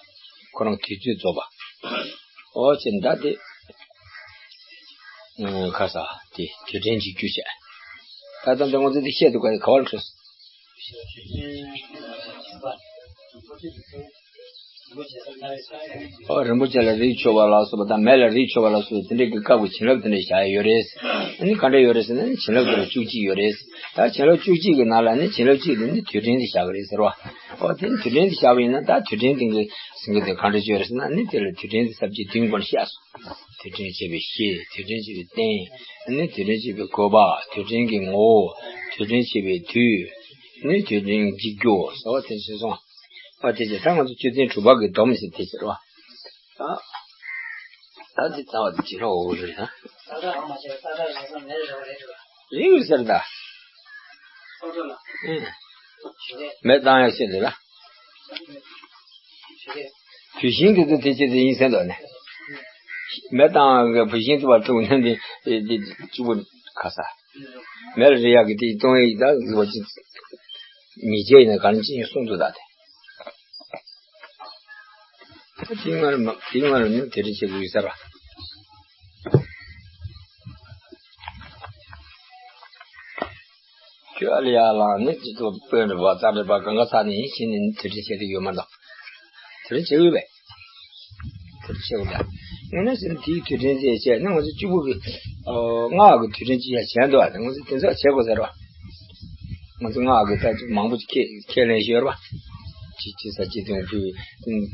ཁོ་རང་དུས་ཚོད་རྫོགས་པ། ཨོ་ཅེ་ད་དེ། ཁ་ས་དེ་དུས་དྲན་གྱི་རྒྱུ་བྱས། ད་ལྟ་འདི་ང་ཚོ་དེ་བཤད་འདུག་ག་ག་བར་འཕྲོས། ཨོ་རིན་པོ་ཆེ་ལ་རིགས་མཆོད་པ་ལ་སོགས་པ་དང་། མེ་ལ་རིགས་མཆོད་པ་ལ་སོགས་པ་དེ་འདྲའི་གི་སྐབས་ཀྱི་བྱིན་རླབས་དེ་འདྲ་བཞག་ཡོད་རེད། ཨ་ནི་ག་འདྲ་ཡོད་རེད་ཟེར་ན། བྱིན་རླབས་དེ་ལ་བཅུ་གཅིག་ཡོད་རེད། ད་བྱིན་རླབས་བཅུ་གཅིག་གི་ནང་ལ་ནི་བྱིན་རླབས་གཅིག་དེ་ནི་དུས་དྲན་དེ་བཞག་གི་རེད་ཟེར་བ། ཨོ་དེ་ནི་དུས་དྲན་དེ་བཞག་པ་ཡིན་ན། ད་དུས་དྲན་དེ་གི་ཟིན་གི་དེ་ག་འདྲ་བྱོས་རེད་ཟེར་ན། ཨ་ནི་དེ་ལ་དུས་དྲན་དེ་ས་བཅད་བདུན་སྐོར་བཤད་སོང་། དུས་དྲན་བྱས་པའི་ཤེས། དུས་དྲན་བྱས་པའི་བརྟན། ཨ་ནི་དུས་དྲན་བྱས་པའི་དགོས་པ། དུས་དྲན་གྱི་ངོ་བོ། དུས་དྲན་བྱས་པའི་དུས། ཨ་ནི་དུས་དྲན་གྱི་འཇིག་རྒྱུ་ཟེར་བ་དེ་བྱས་སོང་། ཨ་དེ་བྱས་ད་ང་ཚོ་སྤྱོད་ཚན་དྲུག་པ་གི་སྡོམ་ཟེར་དེ་བྱས་རེད་བ། ད་ད་དེ་རྩ་བ་དེ་ཇི་ལྟར་འོ་རེད་ད། རེད་ཟེར་ད། མེ་བཏང་ཡག་ཤེས་འདི་ལ། བུད་ཤིང་དེ་ཚོ་དེ་ཆེད་དུ་ཡིན་ཟེར་འདུག་ནས། མེ་བཏང་ཡག་གི་བུད་ཤིང་དེ་བར་དུ་ནས་འདི་འདི་གཅིག་པུ་ཁ་ས། མེ་ལ་རེག་ཡག་གི་དེ་གཏོང་ཡག་གི་ད་ཟེར་བ་ཅི། ཉེས་བྱས་ཡིན་ན་གང་ཅི་ཡིན་གསུངས་འདུག་ད་དེ། ད་དེ་སྔར་མ་དེ་སྔར་ནི་དེ་རིང་བྱེད་དགོས་ཡོད་ས་ར། ཁྱོད་ཨ་ལི་ཡ་ལགས་ནི་སྤྱི་ཚོགས་དཔོན་རེད་པ། ཙག་རེད་པ། གང་ག་ཚ་ནི་ཡིན་ཕྱིན་ནི་དེ་རིང་བྱེད་དུ་ཡོད་མ་གཏོགས། དེ་རིང་བྱེད་འོས་པས། དེ་རིང་བྱེད་འོས་པས། དངོས་གནས་ཟེར་ན་དེའི་དུས་དྲན་ཅེས་བྱས་ནས་ང་ཚོ་གཅིག་པུ་གི་སྔགས་ཀྱི་དུས་དྲན་ཅེས་བྱས་འདུག་ང་ཚོ་དེ་ཚོ་བྱེད་དགོས་ཟེར་བ། ང་ཚོ་སྔགས་ཀྱི་ད་མང་པོ་ཁས་ཁས་ལེན་ཞུ་ཡོད་རེད་པ། ཅི་ཅི་ས་ཅི་དུང་ཕུ་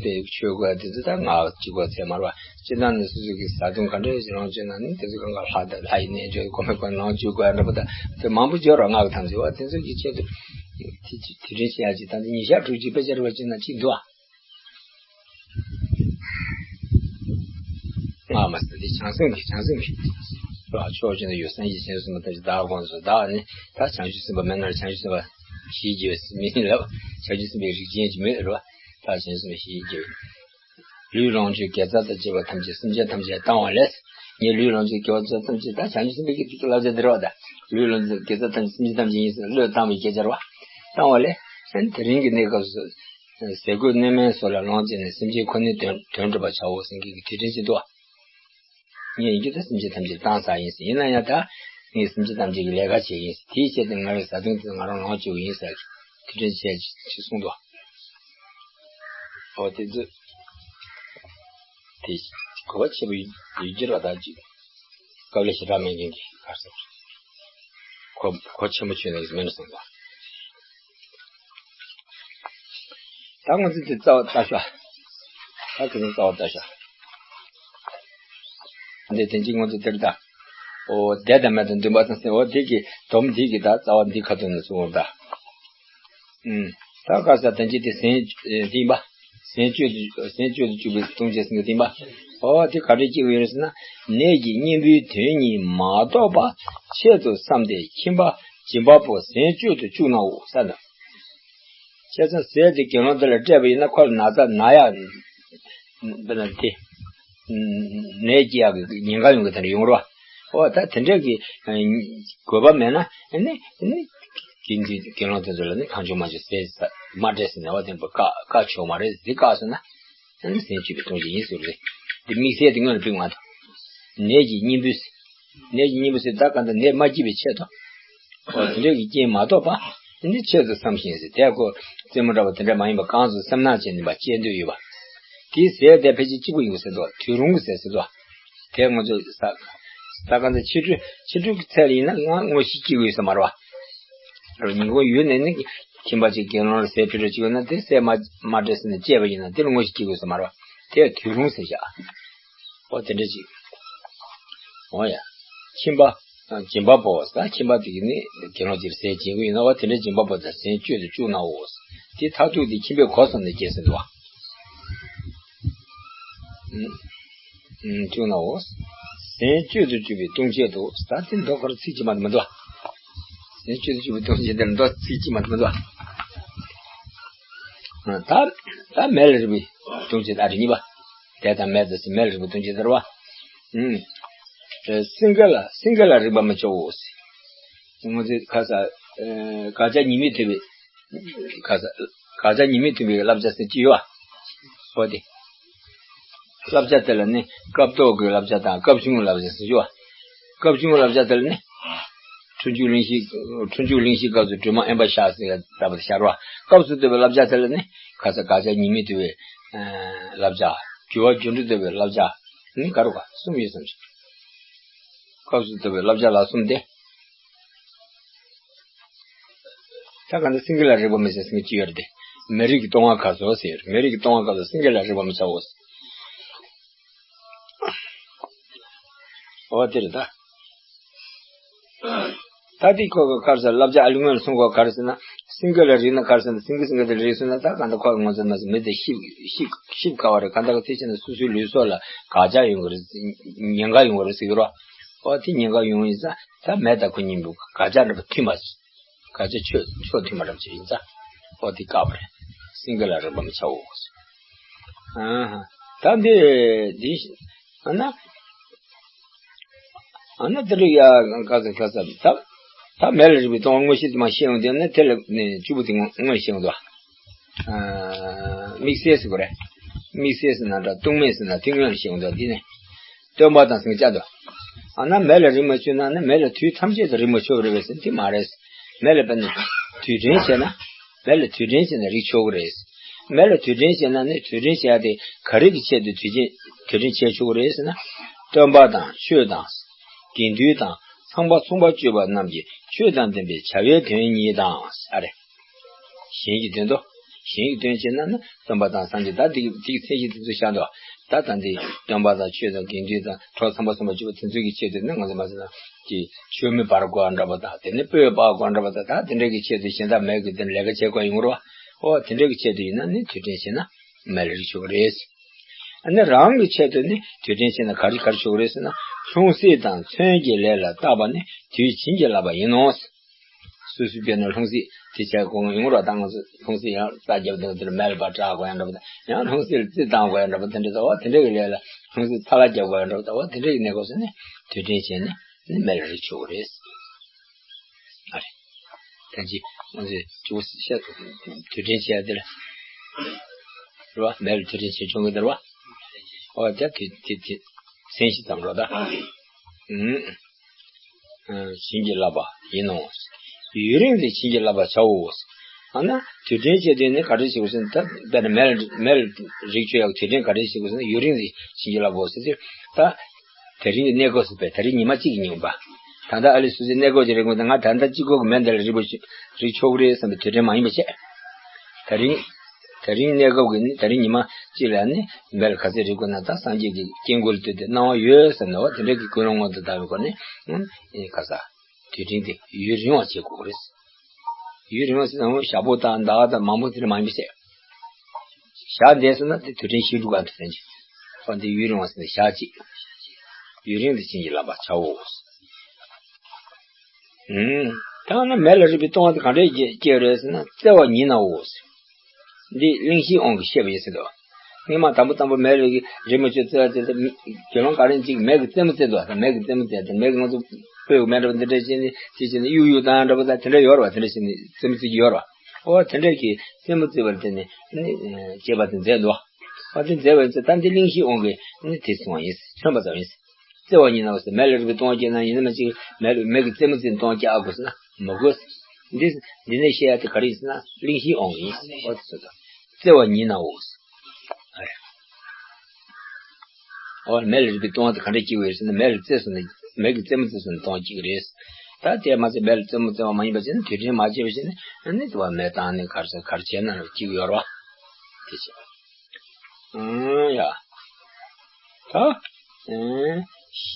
པའི་ཆོས་གོས་དེ་ཚོ་ད་སྔགས་གཅིག་པ་ཚད་མ་རེད་པ། སྤྱིར་བཏང་ནས་སོ་སོ་གི་བཟའ་བཏུང་ག་འདྲ་ཞིག་རང་བྱས་ན་ནི་དེ་ཚོ་གང་ག་ལྷ་དང་ལྷ་ཡི་རྣལ་འབྱོར་གོ་མེ་གོ་ནང་བཅུག་དགོས་འདྲ་པོ་ད་དེ་མང་པོ་བརྗོད་རོགས། སྔགས་ཐམས་ཅད་པ་དེ་ཚོ་གི་ཆེད་དུ་དེ་དེ་དྲན་བྱེད་ཡག་ཅིག་ད་ནི་ཉིན་ཞག་དྲུག་ཅུ་དཔེ་ཆ་རེ་བ་ཅིག་ན་གཅིག་འདུག་ཨ། སྔགས་མ་ཟེར་དེ་བྱང་སེམས་ཀྱི་བྱང་སེམས་ཀྱི་རོ། ཕྱོགས་བཅུ་ན་ཡོད་སངས་རྒྱས་བྱང་ཆུབ་སེམས་དཔའ་ཐམས་ཅད་བདག་དགོངས་སུ་བདག་ནི་ད་བྱང་ཆུབ་སེམས་དཔའ་མེད་ན་བྱང་ཆུབ་སེམས་དཔའ་ཞེས་བརྗོད་མིན་ལ། བྱང་ཆུབ་སེམས་དཔའི་རིགས་ཅན་གྱི་མེད་རོ། ད་བྱང་ཆུབ་སེམས་དཔའ་ཞེས་བརྗོད། ལུས་ལོངས་སྤྱོད་དགེ་རྩ་དང་བཅས་པ་ཐམས་ཅད་སེམས་ཅན་ཐམས་ཅད་བཏང་བ་ལས། ངས་ལུས་ལོངས་སྤྱོད་དགེ་བ་ཚོ་ཐམས་ཅད་ད་བྱང་ཆུབ་སེམས་དཔའི་གི་ཐུགས་ཀྱི་བསླབ་བྱ་དེ་རེད་བ། ད་ལུས་ལོངས་སྤྱོད་དགེ་རྩ་ཐམས་ཅད་སེམས་ཅན་ཐམས་ཅད་ཡིན་ཟེར་བློས་བཏང་བའི་སྐད་ཆ་རེད་བ། བཏང་བ་ལས་ཨ་ནི་དེ་རིང་གི་གནས་སྐབས་སུ་ཟས་གོས་གནས་མལ་སོགས་ལ་ལོངས་སྤྱད་ནས་སེམས་ཅན་ཁོ་ནའི་དོན་དོན་སྒྲུབ་པར་བྱའོ་ཟེར་མཁན་གྱི་དུས་དྲན་ཅིག་འདུག་བ། ངས་ཡིན་རྒྱུ་ད་སེམས་ཅན་ཐམས་ཅད་བཏང་ཚར་ཡིན་ཟེར། ཡིན་ན་ཡང་ད་ངས་སེམས་ཅན་ཐམས་ཅད་ཀྱི་ལས་ཀ་བྱས་ཡིན་ཟེར། དེའི་ཆེད་དུ་ང་རའི་བཟའ་བཏུང་དེ་ང་རང་ལོངས་སྤྱོད་ཀྱི་ཡིན་ཟེར། དེ་འདྲ་བྱས་ཅིག་གསུངས་འདུག་ཨོ་དེ་ཚོ་དེ་གོ་བ་ཆེ་བོ་ཡོད་རྒྱུ་ར། ད་ཅིག་དཀའ་ལས་ཞེ་དྲག་མེད་མཁན་གྱི་ག་རེ་ཟེར། གོ་གོ་ཆེན་པོ་ཆོད་ནས་མེད་ན་བསམ་པ། ད་ང་ཚོ་དེ་རྩ་བ་ལྟ་ཤོག་ད་དེ་ཚོ་རྩ་བ་ལྟ་ཤོག་འདི་དེ་གཅིག་ང་ཚོ་དེར་ད། ཨོ་བདེ་དང་མེད་དང་འདུན་པ་དང་ཟེར། ཨོ་དེ་གི་སྡོམ་འདི་གི་ད་རྩ་བ་འདི་ཁ་ཐུག་ནས་གསུངས་པ་ད། ཨུམ། ད་ག་ས་དང་ཅི་དེ་ཟན་དེ་ཡིན་པ། ཟན་གཅོད་དུ་ཟན་གཅོད་དུ་བཅུག་པའི་ལྟུང་བྱེད་ཟེར་མཁན་དེ་ཡིན་པ། ཨོ་དེ་ག་རེ་སྐྱེ་བ་ཡོད་རེད་ཟེར་ན། ནད་ཀྱི་གཉེན་པོའི་དོན་གཉིས་མ་རྟོགས་པ་ཆེད་དུ་བསམས་ཏེ་ཁྱིམ་པ་སྦྱིན་པ་པོ་ཟན་གཅོད་དུ་བཅུག་ནའོ་ཟེར་ན། བྱས་ཙང་ཟས་དེ་དགེ་སློང་དེ་ལ་སྤྲད་པ་ཡིན་ན་ཁོ་ལ་ན་ཚ་ན་ཡག་དཔེར་ན་དེ་ནད་སྐྱེ་ཡག་གི་ཉེན་ཁ་ཡོང་གི་དེ་འདྲ་ཡོང་རོགས། ཨོ་ད་དེ་འདྲ་གི་དགོས་པ་མེད་ན་ཨ་ནི་ཨ་ནི། དགེ་འདུན་དགེ་སློང་དེ་ཚོ་ལ་ནི་གང་བྱུང་མང་བྱུང་ཟས་མ་སྤྲད་ཟེར་ནས་བ་དེ་འབུ་བཀག་བཀག་ཆོག་མ་རེད། འདི་བཀག་སོང་ན་ཨ་ནི་ཟས་སྤྱོད་པའི་ལྟུང་བྱེད་ཡིན་ཟེར་རེད། འདི་དམིགས་བསལ་དེ་སྔོན་ལ་ཕིག་མ་ཐོག་ནད་ཀྱི་གཉེན་པོས། ནད་ཀྱི་གཉེན་པོ་ཟེར་ད་ག་འདི་ནད་མ་སྐྱེས་པའི་ཆེད་དུ། འོ་དེ་འདྲ་གི་རྐྱེན་མ་གཏོགས་པ། འདི་ཆེད་དུ་བསམ་ཞིང་ཟེར་དེ་ཁོ་རྩེད་མོ་འདྲ་བ་དེ་འདྲ་མ་ཡིན་པ་གང་ཟེར་སེམས་ནང་བྱས་ནས་པ་སྐྱེ་འདོད་ཡོད་པ། དེའི་ཟས་དེ་ཕལ་ཆེར་གཅིག་པུ་ཡིན་དགོས་ཟེར་དོ། དུས་རུང་གི་ཟས་ཟེར་དོ། དེ་ང་ཚོ་ས་ས་ག་འདི་ཕྱི་དྲོ་ཕྱི་དྲོ་གི་ཚད་ལ་ཡིན་ན་ང་དངོས་གཞི་སྐྱེ་དགོས་ས་མ་རེད་བ། ཉིན་གུང་ཡུལ་ནས་ནི་ཁྱིམ་པ་ཅིག་དགེ་སློང་ལ་ཟས་ཕུལ་རོགས་བྱེད་དགོས་ན་དེ་ཟས་མ་མ་སྤྲད་ཟེར་ནས་བཅད་པ་ཡིན་ན་དེ་ལ་དངོས་གཞི་སྐྱེ་དགོས་ས་མ་རེད་བ། དེ་དུས་རུང་ཟེར་བཞག་འོ་དེ་འདྲ་ཅིག་འོ་ཡ། ཁྱིམ་པ། སྦྱིན་པ་པོ་ཟེར་ཁྱིམ་པ་དེ་གིས་ནི་དགེ་སློང་ཅིག་ལ་ཟས་སྦྱིན་གྱི་ཡིན་ན་བ་དེ་འདྲའི་སྦྱིན་པ་པོ་དང་ཟས་སྤྱོད་དུ་བཅུག་ནའོ། དེ་མཐར་ཐུག་དེ་ཁྱིམ་པས་གོ་སོང་ནས་སྐྱེས་ཟིན་འདུག་བ། བཅུག་ནའོ། ཟས་སྤྱོད་དུ་བཅུག་པའི་ལྟུང་བྱེད་དུ་ད་དེ་མདོ་ཁར་ཚིག་གཅིག་མ་གཏོགས་མི་འདུག་བ། ཟས་སྤྱོད་དུ་བཅུག་པའི་ལྟུང་བྱེད་དེ་མདོ་ཚིག་གཅིག་མ་གཏོགས་མི་འདུག་བ། ད་ད་མེ་ལ་རེག་པའི་ལྟུང་བྱེད་ཨ་རེ་གཉིས་པ། དད་དང་མེད་དང་ཟེར་མེ་ལ་རེག་པའི་ལྟུང་བྱེད་དེ་རེད་བ། ཨུམ། སེང་གེ་ལ་སེང་གེ་ལ་རེག་པར་མི་བྱའོ། ང་ཚོས་ཁ་ས་དགག་བྱ་ཉི་མས་མཐུན་པའི་ཁ་ས་དགག་བྱ་ཉི་མས་མཐུན་པའི་བསླབ་བྱ་ཟེར་གྱི་ཡོད་བ། འོ་དེ། བསླབ་བྱ་དེ་ལ་ནི་སྐབས་ཐོག་གི་བསླབ་བྱ་དང་སྐབས་བྱུང་གི་བསླབ་བྱ་ཟེར་གྱི་ཡོད་བ། སྐབས་བྱུང་གི་བསླབ་བྱ་དེ་ལ་ནི། འཁྲུན་འཇུག་གླེང་གཞི། འཁྲུན་འཇུག་གླེང་གཞིའི་སྐབས་སུ་སྒྲོལ་མ་དབེན་པར་བཞག་ཟེར་ལྟ་བུ་ཤར་བ། སྐབས་སུ་བསྟོད་པའི་བསླབ་བྱ་དེ་ལ་ནི། ཁ་ས་དགག་བྱ་ཉི་མས་བསྟོད་པའི་བསླབ་བྱ། འགྱུར་བ་རྒྱུ་འབྲས་བསྟོད་པའི་བསླབ་བྱ། ནི་ག་རུ་ག་གསུམ་ཡོད་བསམ་ཞིང་། སྐབས་སུ་བསྟོད་པའི་བསླབ་བྱ་ལ་གསུམ་སྟེ། ད་ག་འདི་སེང་གེ་ལ་རེག་པ་མི་བྱ་ཟེར་མཁན་ཅི་ཡོད་རེད་དེ། མེ་རི་ཀའི་ལྟུང་བ་ཁ་སོ་ཟེར་ཡོད་རེད། མེ་རི་ཀའི་ལྟུང་བ་ཁ་སོ་སེང་གེ་ལ་རེག་པ་མི་བྱའོ། འོ་དེ་རེད་ད། ད་དེ་ཁོ་གི་ཁར་ས་བསླབ་བྱ་ཨ་ལི་སྔོན་ལ་གསུང་གོ་ག་རེ་ཟེར་ན། སེང་གེ་ལ་རེག་ན་ག་རེ་ཟེར་ན་སེང་གེ་སེང་གེ་དེ་རེག་སོང་ན་ད་ག་འདི་ཁོ་གི་ངོ་ཚ་མ་ཟེར་མི་དེ་ཤི་ཤི་ཤི་དཀའ་བ་རེད། ག་འདི་ག་དེ་བྱས་ན་སོ་སོའི་ལུས་སྲོག་ལ་དགག་བྱ་ཡོང་གི་རེད། ཉེན་ཁ་ཡོང་གི་རེད་ཟེར་གི་རོ། ཨོ་དེ་ཉེན་ཁ་ཡོང་ཡིན་ཙང་ད་མེ་དང་ཁོ་གཉིས་པོ་དགག་བྱ་འདྲ་པོ་མཐུན་པ། དགག་བྱ་ཕྱོགས་ཕྱོགས་མཐུན་པ་འདྲ་པོ་ཅིག་ཡིན་ཙང་། ཨོ་དེ་བཀག་པ་རེད། སེང་གེ་ལ་རེག་པ་མི་བྱའོ། ཨ་ཧ། ད་འདི་འདི་ཨ་ན། ཨ་ན་དེ་རིགས་ཡ་ག་ས་ག་ས་ད་ད་མེ་ལ་རེག་པའི་ལྟུང་བ་དངོས་གཞི་དེ་མ་ཤེས་ཡོང་དུས་ནི་དེ་ལ་ནི་བཅུ་པོ་དེ་དངོས་ཤེས་ཡོང་དུས། དམིགས་བསལ་ཟེར་དགོས་རེད། དམིགས་བསལ་ཟེར་ན་འདྲ་ལྟུང་མེད་ཟེར་ན་དེ་སྔོན་ལ་ཤེས་ཡོང་དུས་འདི་ནི། སྟོན་པ་དང་ཟེར་བཅའ་འདུག་ཨ་ན་མེ་ལ་རེག་མ་བཅུག་ན་ནི་མེ་ལ་དུས་ཐམས་ཅད་དུ་རེག་མ་ཆོག་རེད་པས་ཟེར་དེ་མ་རེད། མེ་ལ་དཔེར་ན་དུས་དྲན་བྱས་ན། མེ་ལ་དུས་དྲན་བྱས་ན་རེག་ཆོག་གི་རེད། མེ་ལ་དུས་དྲན་བྱས་ན་ནི་དུས་དྲན་བྱས་ཏེ་ག་རེ་གི་ཆེད་དུ་དུས་དྲན་དུས་དྲན་བྱས་ཆོག་གི་རེད་ཟེར་ན། སྟོན་པ་དང་ཆོས་དང་། དགེ་འདུན་དང་ཚངས་པ་ཚངས་པར་སྤྱོད་པ་རྣམས་ཀྱི་ཆོས་དང་ལྡན་པའི་བྱ་བའི་དོན་གཉིས་དང་ཨ་རེ། གཞན་གྱི་དོན་དུ། གཞན་གྱི་དོན་བྱས་ན་ནི་སྟོན་པ་དང་སངས་རྒྱས་ད་དེ་དེའི་མཚན་གཞི་དེ་ཚོ་བཞག་འདུག་ད་ད་འདི་སྟོན་པ་དང་ཆོས་དང་དགེ་འདུན་དང་གྲོགས་ཚངས་པ་ཚངས་པར་སྤྱོད་པ་དེ་ཚོའི་གི་ཆེད་དུ་ནི་ང་ཚོ་མ་ཟེར་ན་གི་ཆོས་མེ་འབར་དགོས་འདྲ་པོ་དང་དེ་ནི་སྤོས་སྤགས་དགོས་འདྲ་པོ་དང་ད་དེ་འདྲའི་གི་ཆེད་དུ་གཞན་དག་མེད་གི་དེ་ལས་ཀ་བྱེད་དགོས་ཡོང་རོགས། ཨོ་དེ་འདྲའི་གི་ཆེད་དུ་ཡིན་ན་ནི་དུས་དྲན་བྱས་ན་མེ་ལ་རེག་ཆོག་གི་རེད། ཨ་ནི་རང་གི་ཆེད་དུ་ནི་དུས་དྲན་བྱས་ན་ག་རེ་ག་རེ་ཆོག་གི་རེད་ཟེར་ན། ལྷུང་བཟེད་དང་མཚོན་གྱི་ལས་ལ་བརྟག་པ་ནི་དུས་བྱིན་གྱིས་བརླབས་པ་ཡིན་ནོ། སོ་སོའི་དཔེར་ན་ལྷུང་བཟེད་དེ་བྱས་གོང་ཡོང་རོགས་ད་ང་ཚོ་ལྷུང་བཟེད་ཡང་རྩྭ་རྒྱབ་དང་དེར་མེ་ལ་ཕར་བཀྲག་དགོས་ཡང་འདྲ་པོ་དང་ཡང་ལྷུང་བཟེད་ལ་རྩི་བཏང་དགོས་ཡང་འདྲ་པོ་དེ་འདྲ་ད་བ་དེ་འདྲ་གི་ལས་ལ་ལྷུང་བཟེད་ཚ་ལ་རྒྱབ་དགོས་ཡང་འདྲ་པོ་ད་བ་དེ་འདྲ་གི་གནས་སྐབས་སུ་ནི་དུས་དྲན་བྱས་ནས་ནི་མེ་ལ་རེག་ཆོག་གི་རེད། ཨ་རེ། ད་ཅི་ང་ཚོས་ཅུང་ཟད་བཤད་དུས་དྲན་བྱས་དེ་ལ་རེད་བ་མེ་ལ་དུས་དྲན་བྱས་ཆོག་གི་འདུག་རེད་བ། ཨོ་ད་དེ་དེ་དེ་མཚན་གཞི་ཙམ་རོ་ད། ཨུམ། བྱིན་གྱིས་བརླབས་པ་ཡིན་ནོ། ཡུན་རིང་དུ་བྱིན་གྱིས་བརླབ་པར་བྱའོ། ཨ་ན་དུས་དྲན་བྱེད་དུས་ནི་ག་འདྲ་བྱེད་དགོས་ཟེར་ན་ད་དཔེར་ན་མེ་ལ་མེ་ལ་རེག་ཆོག་ཡག་དུས་དྲན་ག་འདྲ་བྱེད་དགོས་ཟེར་ན་ཡུན་རིང་དུ་བྱིན་གྱིས་བརླབ་དགོས་ཟེར་དུས་ད། དེ་རིང་གི་གནས་སྐབས་སུ་བས་དེ་རིང་ཉི་མ་གཅིག་གི་ཉིན་པ། ད་ལྟ་ཨ་ལི་སོ་སོའི་གནས་སྐབས་ཀྱི་རེག་མོ་དེ་ང་ད་ལྟ་གཅིག་པོ་གི་མེ་འདི་ལ་རེག་པ་ཞིག་རེག་ཆོག་གི་རེད་བསམ་པའི་དུས་དྲན་མ་ཡིན་པ་བྱས། དེ་རིང་། དེ་རིང་གནས་སྐབས་ཀྱི་ནི་དེ་རིང་ཉི་མ་གཅིག་ལ་ནི་མེ་ལ་ག་ཚད་རེག་དགོས་ན་ད་སངས་རྒྱས་ཀྱི་སྐྱེ་དགུ་ལ་ལྟོས་ཏེ་གནང་བ་ཡོད་བསམ་ནས་བ་དེ་འདྲ་གི་ཀུན་སློང་མངོན་དུ་བཏང་བའི་སྒོ་ནས་ཨེ་ག་ས་དུས་དྲན་དེ་ཡུན་རིང་བ་བྱེད་དགོས་ཀྱི་རེད། ཡུན་རིང་བ་ཟེར་ན་ཞག་པོ་དང་ཟླ་བ་དང་མང་པོ་དེ་འདྲ་མ་ཡིན་པ་བྱས། ཞག་འདས་སོང་ན་དེ་དུས་དྲན་ཞིག་འགྲོ་ག་འདུག་ཟེར་གྱི། ཨོ་འདི་ཡུན་རིང་བ་ཟེར་ན་ཞག་གཅིག་ཡུན་རིང་དུ་བྱིན་གྱིས་བརླབ་པར་བྱའོ། ཨུམ། ད་ནི་མེ་ལ་རེག་པའི་ལྟུང་བ་དེ་གང་འདྲས་སྐྱེ་རེད་ཟེར་ན་བརྩེ་བ་ཉིད་ནའོ། འདི་གླེང་གཞིའི་དབང་གིས་བཤད་པ་ཡིན་ཟེར་འདུག་སྔོན་མ་དང་པོ་དང་པོ་མེ་ལ་རིག་མ་བཅུག་བཙལ་བ་དེ་དགེ་སློང་ག་རེ་ཅིག་མེ་གི་རྩེད་མོ་རྩེ་འདུག་མེ་གི་རྩེད་མོ་རྩེ་དེ་མེ་གི་ང་ཚོ་སྤོས་མེ་འདྲ་བ་འདི་འདྲ་བྱས་ནས་དེ་བྱས་ནས་གཡུག་གཡུག་བཏང་འདྲ་བ་དང་དེ་འདྲ་ཡོད་རེད་བ། དེ་འདྲ་བྱས་ནས་རྩེད་མོ་རྩེ་གི་ཡོད་རེད་བ། ཨོ་དེ་འདྲ་གི་རྩེད་མོ་རྩེ་བར་དེ་ནས་ནི་སྐྱེས་པ་དེ་མཛད་འདུག་ཨོ་དེ་མཛད་པ་ཡིན་ཚེ་ད་འདི་གླེང་གཞི་དབང་གིས་ནི་དེ་སོང་བ་ཡིན། མཚོན་པ་ཙམ་ཡིན། བརྩེ་བ་ཉིད་ནའོ་ཟེར། མེ་ལ་རིག་པའི་གཏོང་བ་སྐྱེས་ན་ཡིན་ན་མ་གཅིག་མེ་ལ་མེ་གི་རྩེད་མོ་རྩེ་གཏོང་བ་སྐྱེ་ཨ་དགོས་ཟེར་ན་མ་དགོས། འདི་འདི་ནས་བཤད་ཡ་དེ་ག་རེ་ཡིན་ཟེར་ན་གླེང་གཞིའི་དབང་གིས་ཡིན། ཨོ་ཟེར་དོ། བརྩེ་བ་ཉིད་ནའོ་ཟེར། ཨོ་མེ་ལ་རིག་པའི་གཏོང་བ་དེ་ག་འདྲ་སྐྱེ་གི་ཡོད་ཟེར་ན་མེ་ལ་རྩེ་སོང་ན་མེ་གི་རྩེད་མོ་རྩེ་སོང་ན་གཏོང་བ་སྐྱེ་གི་རེད། ད་དེ་མ་ཟད་མེ་ལ་རྩེད་མོ་རྩེ་བ་མ་ཡིན་པ་བྱས་ན་དུས་དྲན་མ་བྱས་པ་བྱས་ན་ནི་དེ་བ་མེ་བཏང་ནས་གར་ས་གར་བྱས་ན་སྐྱེ་གི་ཡོད་རེད་བ། དེ་བྱས། ཨང་ཡ། ད། ཨང་།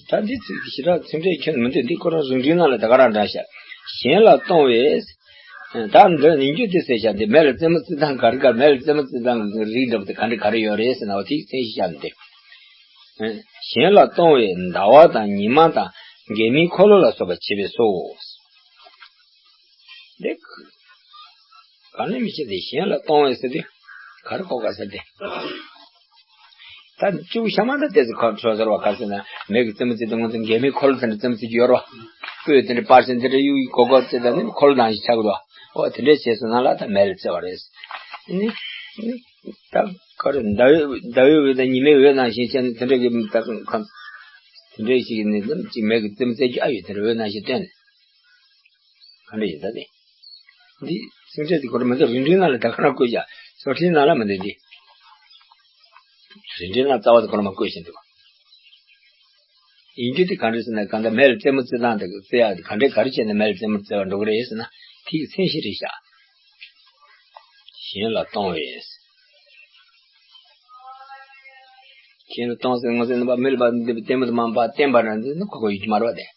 ད་འདི་ཚིག་ཞེ་དྲག་ཚིག་འགྲེལ་ཁྱོན་མི་འདུག་འདི་ཁོ་རང་རིགས་འགྲེལ་ནང་ལ་ད་ག་རང་འདྲ་ཤག་གཞན་ལ་གཏོང་བས། ད་འདི་ཉིན་རྒྱུན་འདི་ཟེར་ཤག་འདི་མེ་ལ་རྩེད་མོ་རྩེ་སྟངས་ག་རེ་ག་མེ་ལ་རྩེད་མོ་རྩེ་སྟངས་ཀྱི་རིགས་འདྲ་པོ་དེ་ག་འདྲ་ག་རེ་ཡོད་རེད་ཟེར་ན་འོ་དེ་མཚན་གཞི་བཞག་ནས་འདི། གཞན་ལ་གཏོང་བས་ཟླ་བ་དང་ཉི་མ་དང་མགལ་མེའི་འཁོར་ལོ་ལ་སོགས་པ་བྱེད་པས་སོ། འདི། གང་ལས་མི་བྱེད་དེ་གཞན་ལ་གཏོང་བས་ཟེར་དུས། ག་རེ་གོ་ག་ཟེར་ཏེ། ད་གཅིག་པུ་ཤ་མ་ད་ཏེ་ཚོ་ཁ་ཁྲོ་ཟེར་བ་ག་ཟེར་ན་མེ་གི་རྩེད་མོ་རྩེ་དུས་ང་ཚོ་མགལ་མེའི་འཁོར་ལོ་དེ་འདྲ་རྩེད་མོ་རྩེ་གི་ཡོད་རོ། སྤོས་དེ་འདྲ་སྤར་ཞིང་དེ་འདྲ་གཡུག་གཡུག་གོ་གོ་རྩེ་ད་ནི་འཁོར་ལོ་ནང་བཞིན་ཆགས་ཀྱི་རོ། ཨོ་དེ་འདྲས་བྱས་སོང་ན་ལ་ད་མེ་ལ་རྩེ་བ་རེད། ནི། ནི། ད་ག་རེ་ཟླ་འོད་ཟླ་འོད་འོད་དང་ཉི་མའི་འོད་ནང་བཞིན་བྱས་ནས་དེ་འདྲ་གི་ད་ཁམས། དེ་འདྲས་ཞིག་ནི་ནམ་གཅིག་མེ་གི་རྩེད་མོ་རྩེ་རྒྱུ་ཨ་ཡོད་དེ་འདྲ་འོད་ནང་བཞིན་སྟོན། ག་འདྲ་ཡིན་ད་དེ། འདི་ཚིག་འགྲེལ་དེ་ཁོ་རང་མི་འདུག་རིགས་འགྲེལ་ནང་ལ་ད་ག་རང་བཀོད་ཀྱང་བཟོ་འགྲེལ་ནང་ལ་མི་འདུག་འདི། རིགས་འགྲེལ་ནང་རྩ་བ་དེ་ཁོ་རང་མ་བཀོད་བཞིན་འདུག་ཡིན་རྒྱུ་དེ་ག་འདྲ་ཟེར་ན་གང་ལྟར་མེ་ལ་རྩེད་མོ་རྩེ་སྟངས་དེ་རྩེ་ཡག་དེ་ག་འདྲས་ག་རེ་བྱས་ནས་མེ་ལ་རྩེད་མོ་རྩེ་བར་འགྲོ་གི་རེད་ཟེར་ན་དེ་གི་མཚན་གཞི་རེད་ཤག་གཞན་ལ་གཏོང་བས། གཞན་ལ་གཏོང་ཟེར་ང་ཚོའི་ནང་པ་མི་ལ་པ་འདི་ལྟད་མོ་དུ་མ་པ་བསྟན་པ་རང་འདི་ནི་ཁོ་ཁོ་ཡིད་ཀྱི་མ་རེད་པ་དེ།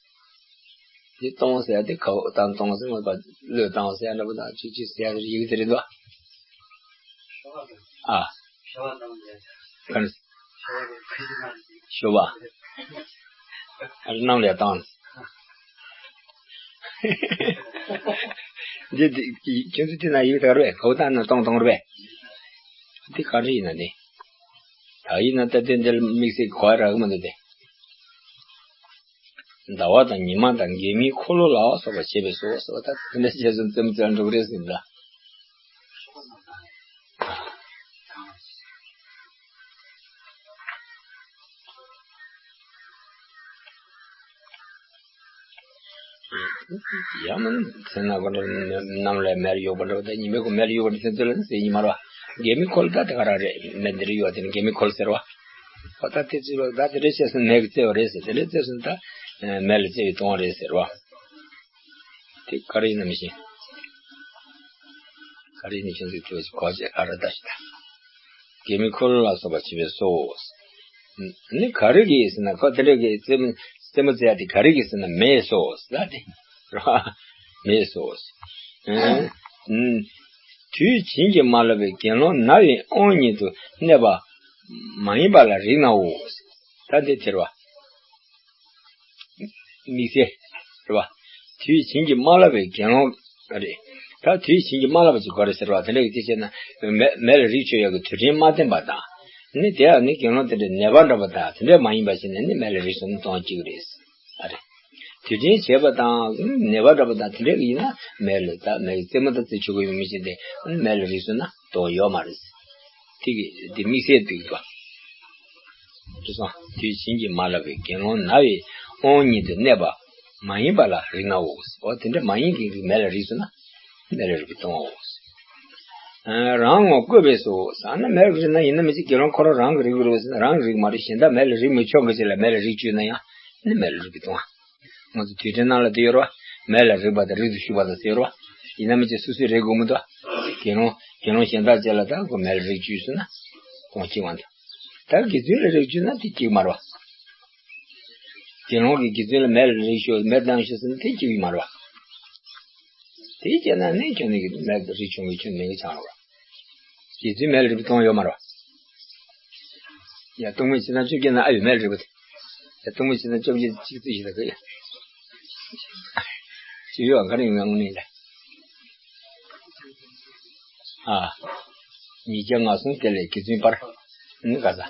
འདི་གཏོང་ཟེར་ཡ་དེ་ཁ་འོ་བཏང་གཏོང་ཟེར་ང་པ་བློས་བཏང་ཟེར་ཡ་འདྲ་པོ་དང་ཅིག་ཅིག་ཟེར་ཡ་ཡིག་དེ་རེད་འདུག་ཨ། ག་རེ། ཤོ་བ། ཨ་རེ་གནམ་ལ་བཏང་། འདི་འདི་ཁྱོད་ཚོ་དེ་ན་ཡིག་དེ་རེད་པས་གོ་ད་ན་གཏོང་གཏོང་རེད་པས། འདི་ག་རེ་ཡིན་ན་འདི། ད་ཡིན་ན་ད་དེ་འདིར་དམིགས་བསལ་གོ་ཡ་རག་གི་མི་འདུག་སྟེ། ཟླ་བ་དང་ཉི་མ་དང་མགལ་མེའི་འཁོར་ལོ་ལ་སོགས་པ་བྱེད་པས་སོ་སོ་ད་དེ་འདྲ་བྱས་སོང་རྩེད་མོ་རྩེ་འགྲོ་གི་རེད་ཟེར་ད། ཡང་མིན་ཚེ་ན་གོ་འདྲ་གནམ་ལ་མེ་ལ་གཡུག་པ་འདྲ་བ་དང་ཉི་མའི་གོ་མེ་ལ་གཡུག་པ་འདྲ་ཚེ་ཚོད་ལ་ཟེར་ཉི་མ་ར་བ། མགལ་མེའི་འཁོར་ལོ་ད་དེ་ག་རང་རེད། མེ་འདི་རུ་གཡུག་པ་དེ་ནི་མགལ་མེའི་འཁོར་ལོ་ཟེར་བ། ཨོ་ད་དེ་ཚོད་ལ་ད་དེ་འདྲ་བྱས་སོང་མེ་གི་རྩེ་བ་རེད་ཟེར་དེ་འདྲ་རྩེ་སོང་ད་མེ་ལ་རྩེ་བའི་གཏོང་བ་རེད་ཟེར་བ། དེ་ག་རེ་ཡིན་ནམ་ཞིང་། ག་རེ་ནི་ཁྱོད་ཚོས་ཐོས་གོ་ཆེ་ཨ་ར་ད་ཤི་ད། མགལ་མེའི་འཁོར་ལོ་ལ་སོགས་པ་བྱེད་པས་སོ། ནི་ག་རེ་གིས་ཟེར་ན་ཁོ་དེ་འདྲ་གི་རྩེད་མོ་རྩེད་མོ་རྩེ་ཡ་དེ་ག་རེ་གིས་ཟེར་ན་མེད་སོ་ཟེར་ད་དེ། ར། མེད་སོ། ཨ། ཨ། དུས་བྱིན་གྱིས་མ་བརླབས་པའི་དགེ་སློང་ན་བའི་དབང་ཉིད་དུ་གནས་པ་མ་ཡིན་པ་ལ་རིགས་ནའོ། ད་འདི་དེར་བ། དམིགས་བསལ། རེད་བ། དུས་བྱིན་གྱིས་མ་བརླབས་པའི་དགེ་སློང་རེད། ད་དུས་བྱིན་གྱིས་མ་བརླབས་པ་ཅིག་གོ་རེད་ཟེར་བ་དེ་འདྲ་གི་དེ་བྱས་ན་མེ་མེ་ལ་རིགས་ཆོད་ཡག་གི་དུས་དྲན་མ་བསྟན་པ་དང་། ནི་དེ་ཡང་ནི་དགེ་སློང་དེ་འདྲའི་ནད་པ་འདྲ་པོ་དང་དེ་འདྲ་མ་ཡིན་པ་ཞིག་ནི་ནི་མེ་ལ་རིགས་སུ་ནི་གཏོང་བཅུག་རེད། ཨ་རེད། དུས་དྲན་བྱས་པ་དང་ནད་པ་འདྲ་པོ་དང་དེ་འདྲ་གི་ཡིན་ན་མེ་ལ་ད་མེ་གི་རྩེད་མོ་དང་རྩེ་ཆོག་གི་ཡོད་མི་ཤེས་ཏེ་ནི་མེ་ལ་རིགས་སུ་ན་གཏོང་ཡོད་མ་རེད། དེ་གི་དེ་དམིགས་བསལ་དུ་ཡོད་པ། དེ་སོང་དུས་བྱིན་གྱིས་མ་བརླབས་པའི་དགེ་སློང་ན་བའི་དབང་ཉིད་དུ་གནས་པ་མ་ཡིན་པ་ལ་རིགས་ནའོ། འོ་དེ་འདྲ་མ་ཡིན་གྱི་རིགས་མེ་ལ་རིགས་སུ་ན་མེ་ལ་རིགས་པའི་གཏོང་བའོ། རང་ངོ་བཀོད་པས་སོ། ཟེར་ན་མེ་ལ་རིགས་ན་ཡིན་ན་མི་ཚེ་དགེ་སློང་ཁོ་རང་རང་གི་རིགས་རེད་ཟེར་ན་རང་གི་རིགས་མ་རེད། གཞན་དག་མེ་ལ་རིགས་མི་ཆོག་གི་ཅིག་ལ་མེ་ལ་རིགས་བཅུག་ན་ཡང་ནི་མེ་ལ་རིགས་པའི་གཏོང་བ། ང་ཚོ་དུས་དྲན་ནང་ལ་དེ་ཡོད་རེད་བ། མེ་ལ་རིག་པ་དང་རིག་ཏུ་ཞུགས་པ་དང་ཟེར་རེད་བ། ཡིན་ན་མི་ཚེ་སོ་སོའི་རིག་དགོས་མི་འདུག་དགེ་སློང་དགེ་སློང་གཞན་དག་ཅིག་ལ་ད་ཁོ་མེ་ལ་རིགས་བཅུག་སོང་ན་གཏོང་བཅུག་པ་འདུག་ད་དགེ་ཚུལ་ལ་རིགས་བཅུག་ན་དེ་གཅིག་མ་རེད་བ། དགེ་སློང་གིས་དགེ་ཚུལ་ལ་མེ་ལ་རིགས་ཞོག་མེ་བཏང་ཞོག་ཟེར་ན་དེ་གཅིག་མ་རེད་བ། དེ་བྱས་ན་ནི་ཁྱོད་ནི་མེ་ལ་རིགས་བཅུག་གི་ཁྱོད་མེ་གི་ཆང་རེད་བ། དགེ་ཚུལ་མེ་ལ་རིག་པའི་གཏོང་ཡོད་མ་རེད་བ། ཡ་སྟོང་མེད་བྱེད་སྟངས་བཅོ་བརྒྱད་ན་ཨ་ཡོད་མེ་ལ་རིག་པ་དེ། ཡ་སྟོང་མེད་བྱེད་སྟངས་བཅོ་བརྒྱད་གཅིག་རྩིས་ཞིག་ལ་གི་ཡ། ཅི་ཡོད་ག་རེ་ཡོད་ངོ་ནས་ལ། ཨ། ཉིས་བརྒྱ་ང་གསུམ་དེ་ལས་དགེ་ཚུལ་པར། ནི་ག་ས།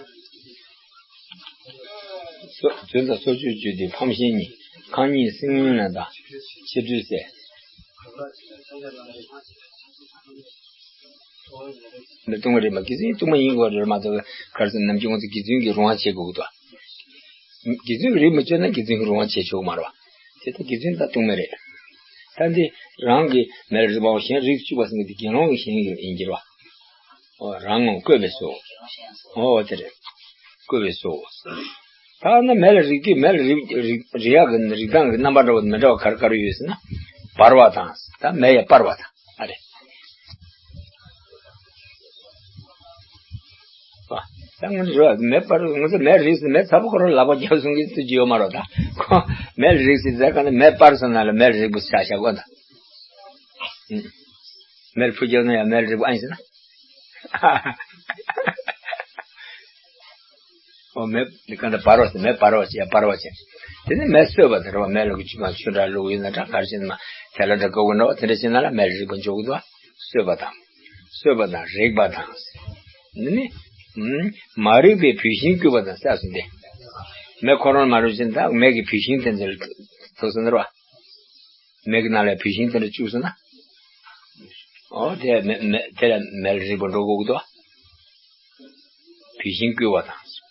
སོ་རྫུན་དང་སོ་བཅོས་བཅོས་ཏེ་ཕམ་ཤིང་གཉིས། ཁང་གཉིས་སྲིང་མོའི་ལན་དང་། ཕྱི་དྲོད་གསལ། འདི་ལྟུང་བ་རེད་མ། དགེ་ཚུལ་ལྟུང་བ་ཡིན་དགོས་རེད་མ་གཏོགས། ག་རེ་ཟེར་ནམ་རྒྱུན་ང་ཚོ་དགེ་ཚུལ་གྱི་རུང་བ་བྱེད་དགོས་ཀྱི་འདུག་དགེ་ཚུལ་གྱི་རིགས་མི་བཅོས་ན་དགེ་ཚུལ་གྱི་རུང་བ་བྱེད་ཆོག་མ་རེད་བ། དེ་ལྟར་དགེ་ཚུལ་ད་ལྟུང་མེད་རེད། ད་འདི་རང་གི་མེ་ལ་རེག་པའོ། གཞན་རེག་བཅུག་པ་ཟེར་མཁན་དེ་དགེ་སློང་གི་གཞན་ཡིན་གྱི་རེད་བ། ཨོ་རང་ངོ་བཀོད་པའི་སོ། ཨོ་དེ་རེད། བཀོད་པའི་སོ། ད་ནི་མེ་ལ་རེག་དུས་མེ་ལ་རེག་རེག་རེག་ཡག་གི་རེག་སྟངས་ཀྱི་རྣམ་པ་འདྲ་བོ་མི་འདྲ་བ་ག་རེ་ག་རེ་ཡོད་ཟེར་ན། འབར་བ་དང་། ད་མེ་ཡང་འབར་བ་དང་། ཨ་རེ། ད་ངོ་རེ་བ་མེ་འབར། ང་ཚོ་མེ་རེག་ཟེར་མེ་ཚ་པོ་ཁོ་རང་ལག་པ་རྒྱབ་སོང་གི་ཚུལ་གྱི་ཡོད་མ་རེད། ད་ཁོ་མེ་ལ་རེག་ཟེར་ཟེར་ག་ནི་མེ་འབར་སོང་ན་ལ་མེ་ལ་རེག་པོ་ཆ་བཞག་གོ་ད། མེ་ལ་ཕུ་རྒྱབ་ན་ཡང་མེ་ལ་རེག་པོ་ཨ་ཡིན་ཟེར་ན། ཨོ་མེ་གང་ལྟར་འབར་བ་ཟེར། མེ་འབར་བ་བྱས། འབར་བ་བྱས། དེ་ནི་མེ་གསོད་པ་དེ་རེད་བ། མེ་ལ་གི་ཆུ་མ་ཆུ་འདྲ་བླུགས་ཡིན་ན་འདྲ་ག་རེ་བྱས་ན་མ་དེ་ལ་འདྲ་དགོས་ཀྱི་འདྲ་བ། དེ་འདྲ་བྱས་ན་ལ་མེ་ལ་རེག་པ་འཇོག་གི་འདུག་བ། གསོད་པ་དང་། གསོད་པ་དང་རེག་པ་དང་། འདི་ནི་མ་རེག་པའི་བུད་ཤིང་བསྐུས་པ་དང་ཟེར་སོང་སྟེ། མེ་ཁོ་རང་མ་རེག་ཅིང་ད་མེ་གི་བུད་ཤིང་དེ་ཚོ་ཐུག་སོང་ཟེར་བ། མེ་གི་ནང་ལ་བུད་ཤིང་དེ་འདྲ་བཅུག་སོང་ན། ཨོ་དེ་མེ་མེ་དེ་ལ་མེ་ལ་རེག་པ་འགྲོ་དགོས་ཀྱི་འདུག་བུད་ཤིང་བསྐུས་པ་དང་།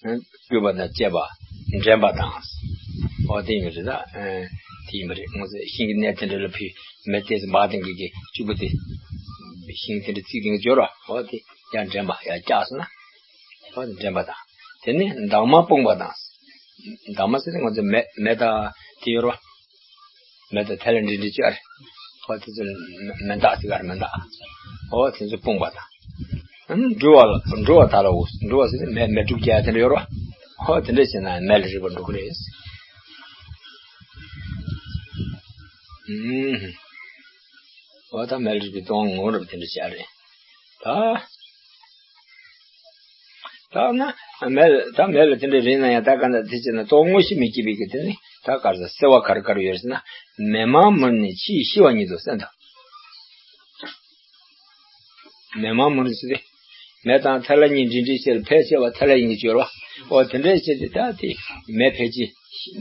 བསྐུས་པ་དང་བཅས་པ། འདྲེན་པ་དང་། ཨོ་དེ་ཡིན་པ་རེད་ད། དེ་ཡིན་པ་རེད། ང་ཚོ་ཤིང་གི་སྣེ་དེ་འདྲ་ལ་བུད་མེ་དེ་ཚོ་འབར་ཐེངས་ཀྱི་གཅིག་པུ་དེ། ཤིང་དེ་འདྲ་བརྩིགས་ཐེངས་ཀྱི་འབྱོར་བ། ཨོ་དེ་ཡང་འདྲེན་པ་ཡང་བཅག་སོང་ན། ཨོ་དེ་འདྲེན་པ་དང་། དེ་ནི་འདབ་མ་སྤུངས་པ་དང་། འདབ་མ་ཟེར་ཏེ་ང་ཚོ་མེ་མེ་དང་དེ་ཡོད་རེད་བ། མེ་དང་ཐལ་བ་འབྲིང་འབྲིང་བཅོས་རེད། ཨོ་དེ་ཚོ་མེ་མདག་ཟེར་ག་རེ་མེ་མདག་ཨོ་དེ་ཚོ་སྤུངས་པ་དང་། འབྲུ་བ་ལ་འབྲུ་བ་དག་ལ་འོ། འབྲུ་བ་ཟེར་ཏེ་མེ་མེ་དྲུག་རྒྱག་དེ་འདྲ་ཡོད་རེད་བ། ཨོ་དེ་འདྲ་བྱས་ན་མེ་ལ་རེག་པ་འགྲོ་གི་རེད། ཨོ་ད་མེ་ལ་རེག་པའི་ལྟུང་བ་ངོ་རབ་དེ་འདྲ་བྱས་རེད། ད། ད་ན་མེ་ལ་ད་མེ་ལ་དེ་འདྲ་རེག་ན་ཡང་ད་ག་ན་དེ་བྱས་ན་ལྟུང་བ་དངོས་གཞི་མི་སྐྱེ་བའི་གི་དེ་ནི་ད་ག་རེ་ཟེར་བ་ག་རེ་ག་རེ་ཡོད་ཟེར་ན། མེ་མང་མུར་ནི་ཕྱིས་ཤི་བ་ཉིད་དོ་ཟེར་འདུག་མེ་མང་མུར་ཟེར་ཏེ། མེ་དང་ཐལ་བ་གཉིས་འབྲིང་འབྲིང་བྱས་ལ་ཕལ་ཆེ་བ་ཐལ་བ་ཡིན་གྱི་འབྱོར་བ། ཨོ་དེ་འདྲ་བྱས་ཏེ་ད་དེ་མེ་ཕལ་ཆེར་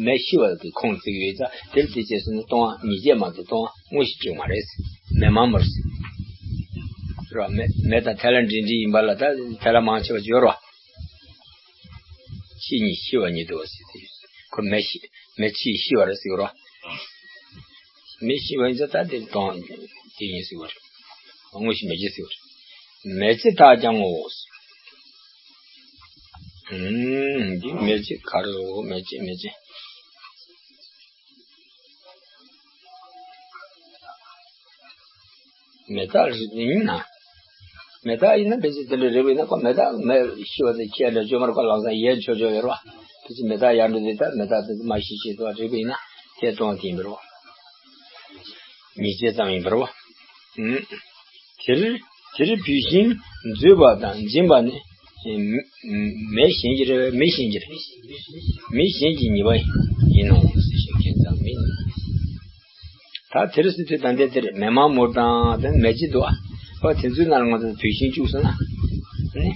མེ་ཤི་བ་གི་ཁུངས་བརྩི་གི་ཡོད་ཙང་དེར་དེ་བྱས་སོང་ན་ལྟུང་བ་ཉེས་བྱས་མ་གཏོགས་ལྟུང་བ་དངོས་གཞི་གཅིག་མ་རེད། མེ་མང་མུར་ཟེར། རེད་བ། མེ་མེ་དང་ཐལ་བ་འབྲིང་འབྲིང་ཡིན་པ་ལ་ད་ཐལ་བ་མང་ཆེ་བ་འབྱོར་བ། ཕྱིས་ཉིད་ཤི་བ་ཉིད་དོ་ཟེར་ཏེ། ཁོ་མེ་ཤི་མེ་ཕྱིས་ཤི་བ་རེད་ཟེར་གི་རེད་བ། མེ་ཤི་བ་ཡིན་ཙང་ད་དེ་ལྟུང་བ་དེ་ཡིན་ཟེར་བ་རེད། དངོས་གཞི་མེ་ལྕེ་ཟེར་བ་རེད། མེ་ལྕེ་དག་ཀྱང་ངོ་། ཨུམ། འདི་མེ་ལྕེ་ག་རེ་རེད། མེ་ལྕེ་མེ་ལྕེ། མེ་སྟག་ཡིན་ན། མེ་སྟག་ཡིན་ན་ཕལ་ཆེར་དེ་འདྲ་རེད་པས་ན་ཁོ་མེ་སྟག་མེ་ཤི་བ་དེ་ཁྱེད་འདྲ་བཅོས་མར་ཁོ་ལམ་སང་ཡལ་ཆོག་ཆོག་ཡོད་རེད་བ། ཕལ་ཆེར་མེ་སྟག་ཡར་འགྲོ་དེ་ལྟར་མེ་སྟག་དེ་ཚོ་མ་ཤི་ཤི་དུ་བ་རེད་པས་ན་དེ་གཏོང་དེ་ཡིན་པ་རེད་བ། ཉེས་བྱས་ཙམ་ཡིན་པ་རེད་བ། ཨུམ། དེར་དེར་བུད་ཤིང་འཛུད་པ་དང་འབྱིན་པ་ནི། མེ་གཞན་གྱི་རེད་པས། མེ་གཞན་གྱི་རེད། མེ་གཞན་གྱི་ཉེས་པ་ཡིན་ནོ་ཞེས་ཁྱེད་ཙམ་མིན། ད་དེར་སྲིད་དུ་ད་ལྟའི་དེར་མེ་མང་མུར་དང་དེ་མེ་ལྕེ་འདུག་ཨ། དེ་ཚོའི་ནང་ལ་ང་ཚོ་བུད་ཤིང་བཅུག་སོང་ན། ནི།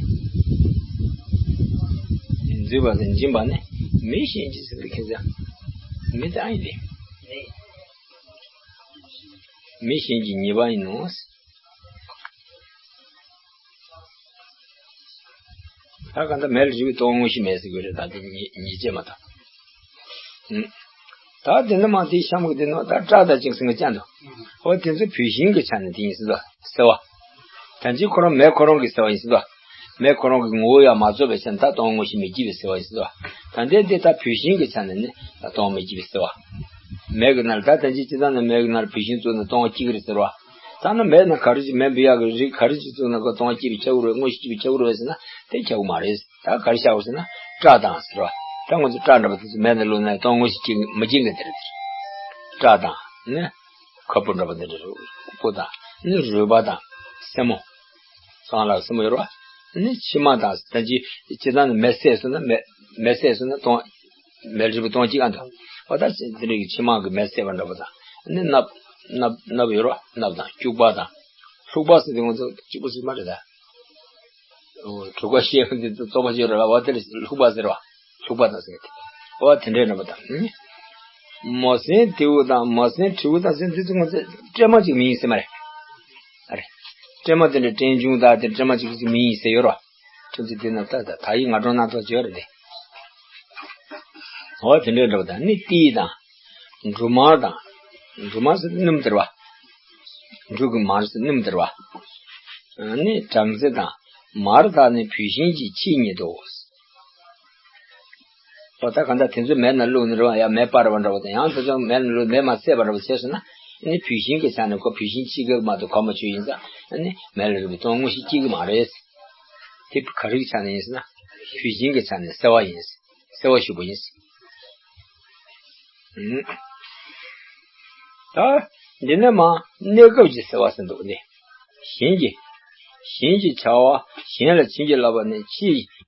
འཛུད་པ་དང་འབྱིན་པ་ནི་མེ་གཞན་གྱི་ཟེར་བའི་ཁྱེད་ཙམ་མེ་ད་ཡིན་ཏེ། མེ་གཞན་གྱི་ཉེས་པ་ཡིན་ནོ། ད་གང་ལྟར་མེ་ལ་རེག་པའི་ལྟུང་བ་དངོས་གཞི་མེད་ཟེར་དགོས་རེད། ད་དེ་ཉེས་ཉེས་བྱས་མ་གཏོགས། ཨུམ། ད་དེ་འདྲ་མ་དེའི་གཤམ་གྱི་དེ་ནོ་ད་སྐྲ་དང་གཅིག་ཟིན་གྱི་ཅན་དུ། ཨོ་དེ་ཚོ་བུད་ཤིང་གི་ཆ་ནས་དེ་ཡིན་སྲིད་དོ། སེལ་བ། ད་ཅི་ཁོ་རང་མེ་ཁོ་རང་གི་སེལ་བ་ཡིན་སྲིད་དོ། མེ་ཁོ་རང་གི་ངོ་བོ་ཡང་མ་རྫོགས་པའི་ཆ་ནས་ད་ལྟུང་བ་དངོས་གཞི་མི་སྐྱེ་བའི་སེལ་བ་ཡིན་སྲིད་དོ། ད་ལྟའི་འདི་ད་བུད་ཤིང་གི་ཆ་ནས་ནི་ད་ལྟུང་བ་མི་སྐྱེ་བའི་སེལ་བ། མེ་གི་ནང་ལ་ད་ད་ཅི་ཅི་ད་ནི་མེ་གི་ནང་ལ་བུད་ཤིང་བཙུགས་ནས་ལྟུང་བ་སྐྱེ་གི་རེད་ཟེར་བ། ད་ནི་མེད་ན་ག་རེ་ཅིག་མེ་འབུད་ཡག་གི་རིགས་ག་རེ་ཅིག་བཙུགས་ན་ཁོ་ལྟུང་བ་སྐྱེ་བའི་ཁྱབ་ཀྱི་རེད། དངོས་གཞི་སྐྱེ་བའི་ཁྱབ་ཀྱི་རེད་ཟེར་ན་དེ་ཁྱབ་ཀྱི་མ་རེད། ད་ག་རེ་བཞག་དགོས་ཟེར་ན་སྐྲ་དང་ཟེར་བ། ད་ང་ཚོ་སྐྲ་འདྲ་པོ་དེ་ཚོ་མེ་ནང་བླུགས་ན་ལྟུང་བ་དངོས་གཞི་སྐྱེ་མི་སྐྱེ་གི་དེ་རེད། སྐྲ་དང་ནི་ཁ་སྤུ་འདྲ་པོ་དེ་འདྲ་རེད། སྤུ་དང་ནི་རུས་པ་དང་སེན་མོ། གཙང་ལ་སེན་མོ་ཡོད་རེད་བ། ནི་མཆིལ་མ་དང་ད་ཅི་ཅི་ད་ནི་མེ་བསད་སོང་ན་མེ་མེ་བསད་སོང་ན་ལྟུང་མེ་ལ་རེག་པའི་ལྟུང་བ་གཅིག་ཨ་འདུག་འོ་ད་དེ་འདྲ་གི་མཆིལ་མ་གི་མེ་བསད་པ་འདྲ་པོ་དང་ནི་སྣབས་སྣབས་སྣབས་ཡོད་རོ། སྣབས་དང་སྐྱུག་པ་དང་ལྷུག་པ་ཟེར་དེ་ང་ཚོ་གཅིག་པོ་ཟེར་མ་རེད་ད། དྲུག་པ་བཤད་པ་འདི་ཚོ་རྩོག་པ་ཤོད་ར་བ་དེ་ལ་ལྷུག་པ་ཟེར་བ། ལྷུག་པ་དང་ཟེར་ཏེ། འོ་དེ་འདྲའི་འདྲ་པོ་དང་། མོ་སྲིན་དེའུ་དང་མོ་སྲིན་དྲེའུ་དང་ཟེར་འདི་ཚོ་ང་ཚོ་སྲན་མ་གཅིག་མིན་ཟེར་མ་རེད། ཨ་རེ། སྲན་མ་དེ་འདྲ་སྲན་ཆུང་དང་དེ་སྲན་མ་གཅིག་གཅིག་མིན་ཟེར་ཡོད་ར། ཁྱོད་ཚོ་དེ་ན་ད་ད་ད་ཡིག་ང་གྲོང་ན་ཐོག་བརྗོད་རེད་དེ། འོ་དེ་འདྲའི་འདྲ་པོ་དང་ནི་ཏི་དང་། འབྲུ་མར་དང་། འབྲུ་མར་ཟེར་སྣུམ་དེར་བ། འབྲུ་གི་མར་ཟེར་སྣུམ་དེར་བ། ནི་སྦྲང་རྩི་དང་། མར་དག་ནི་བུད་ཤིང་གི་ཕྱེད་ཉིད་དོ། འོ་ད་གང་ལྟར་དེ་ཚོ་མེ་ནང་བླུགས་ནི་རེད་བ། ཡང་མེ་སྤར་བ་འདྲ་བོ་དང་། ཡང་དེ་ཚོ་མེ་ནང་བླུགས་མེ་མ་བསད་པ་འདྲ་བོ་བྱས་སོང་ན། ནི་བུད་ཤིང་གི་ཆ་ནས་ཁོ་བུད་ཤིང་ཕྱེད་ཀ་མ་གཏོགས་གོ་མ་ཆོད་ཡིན་ཙང་། ནི་མེ་ལ་རུལ་བའི་སྟོང་དངོས་གཞི་སྐྱེ་གི་མ་རེད། དེ་ག་རེ་གི་ཆ་ནས་ཡིན་ཟེར་ན། བུད་ཤིང་གི་ཆ་ནས་གསལ་བ་ཡིན། གསལ་བ་ཞིག་པོ་ཡིན། ཨུམ། ད་འདི་ནས་མ་གནས་སྐབས་ཀྱི་གསལ་བ་ཟེར་འདུག་ནི། གཞན་གྱི། གཞན་གྱི་བྱ་བ་གཞན་ལ་བྱིན་གྱིས་བརླབས་པ་ནི་ཕྱིའི་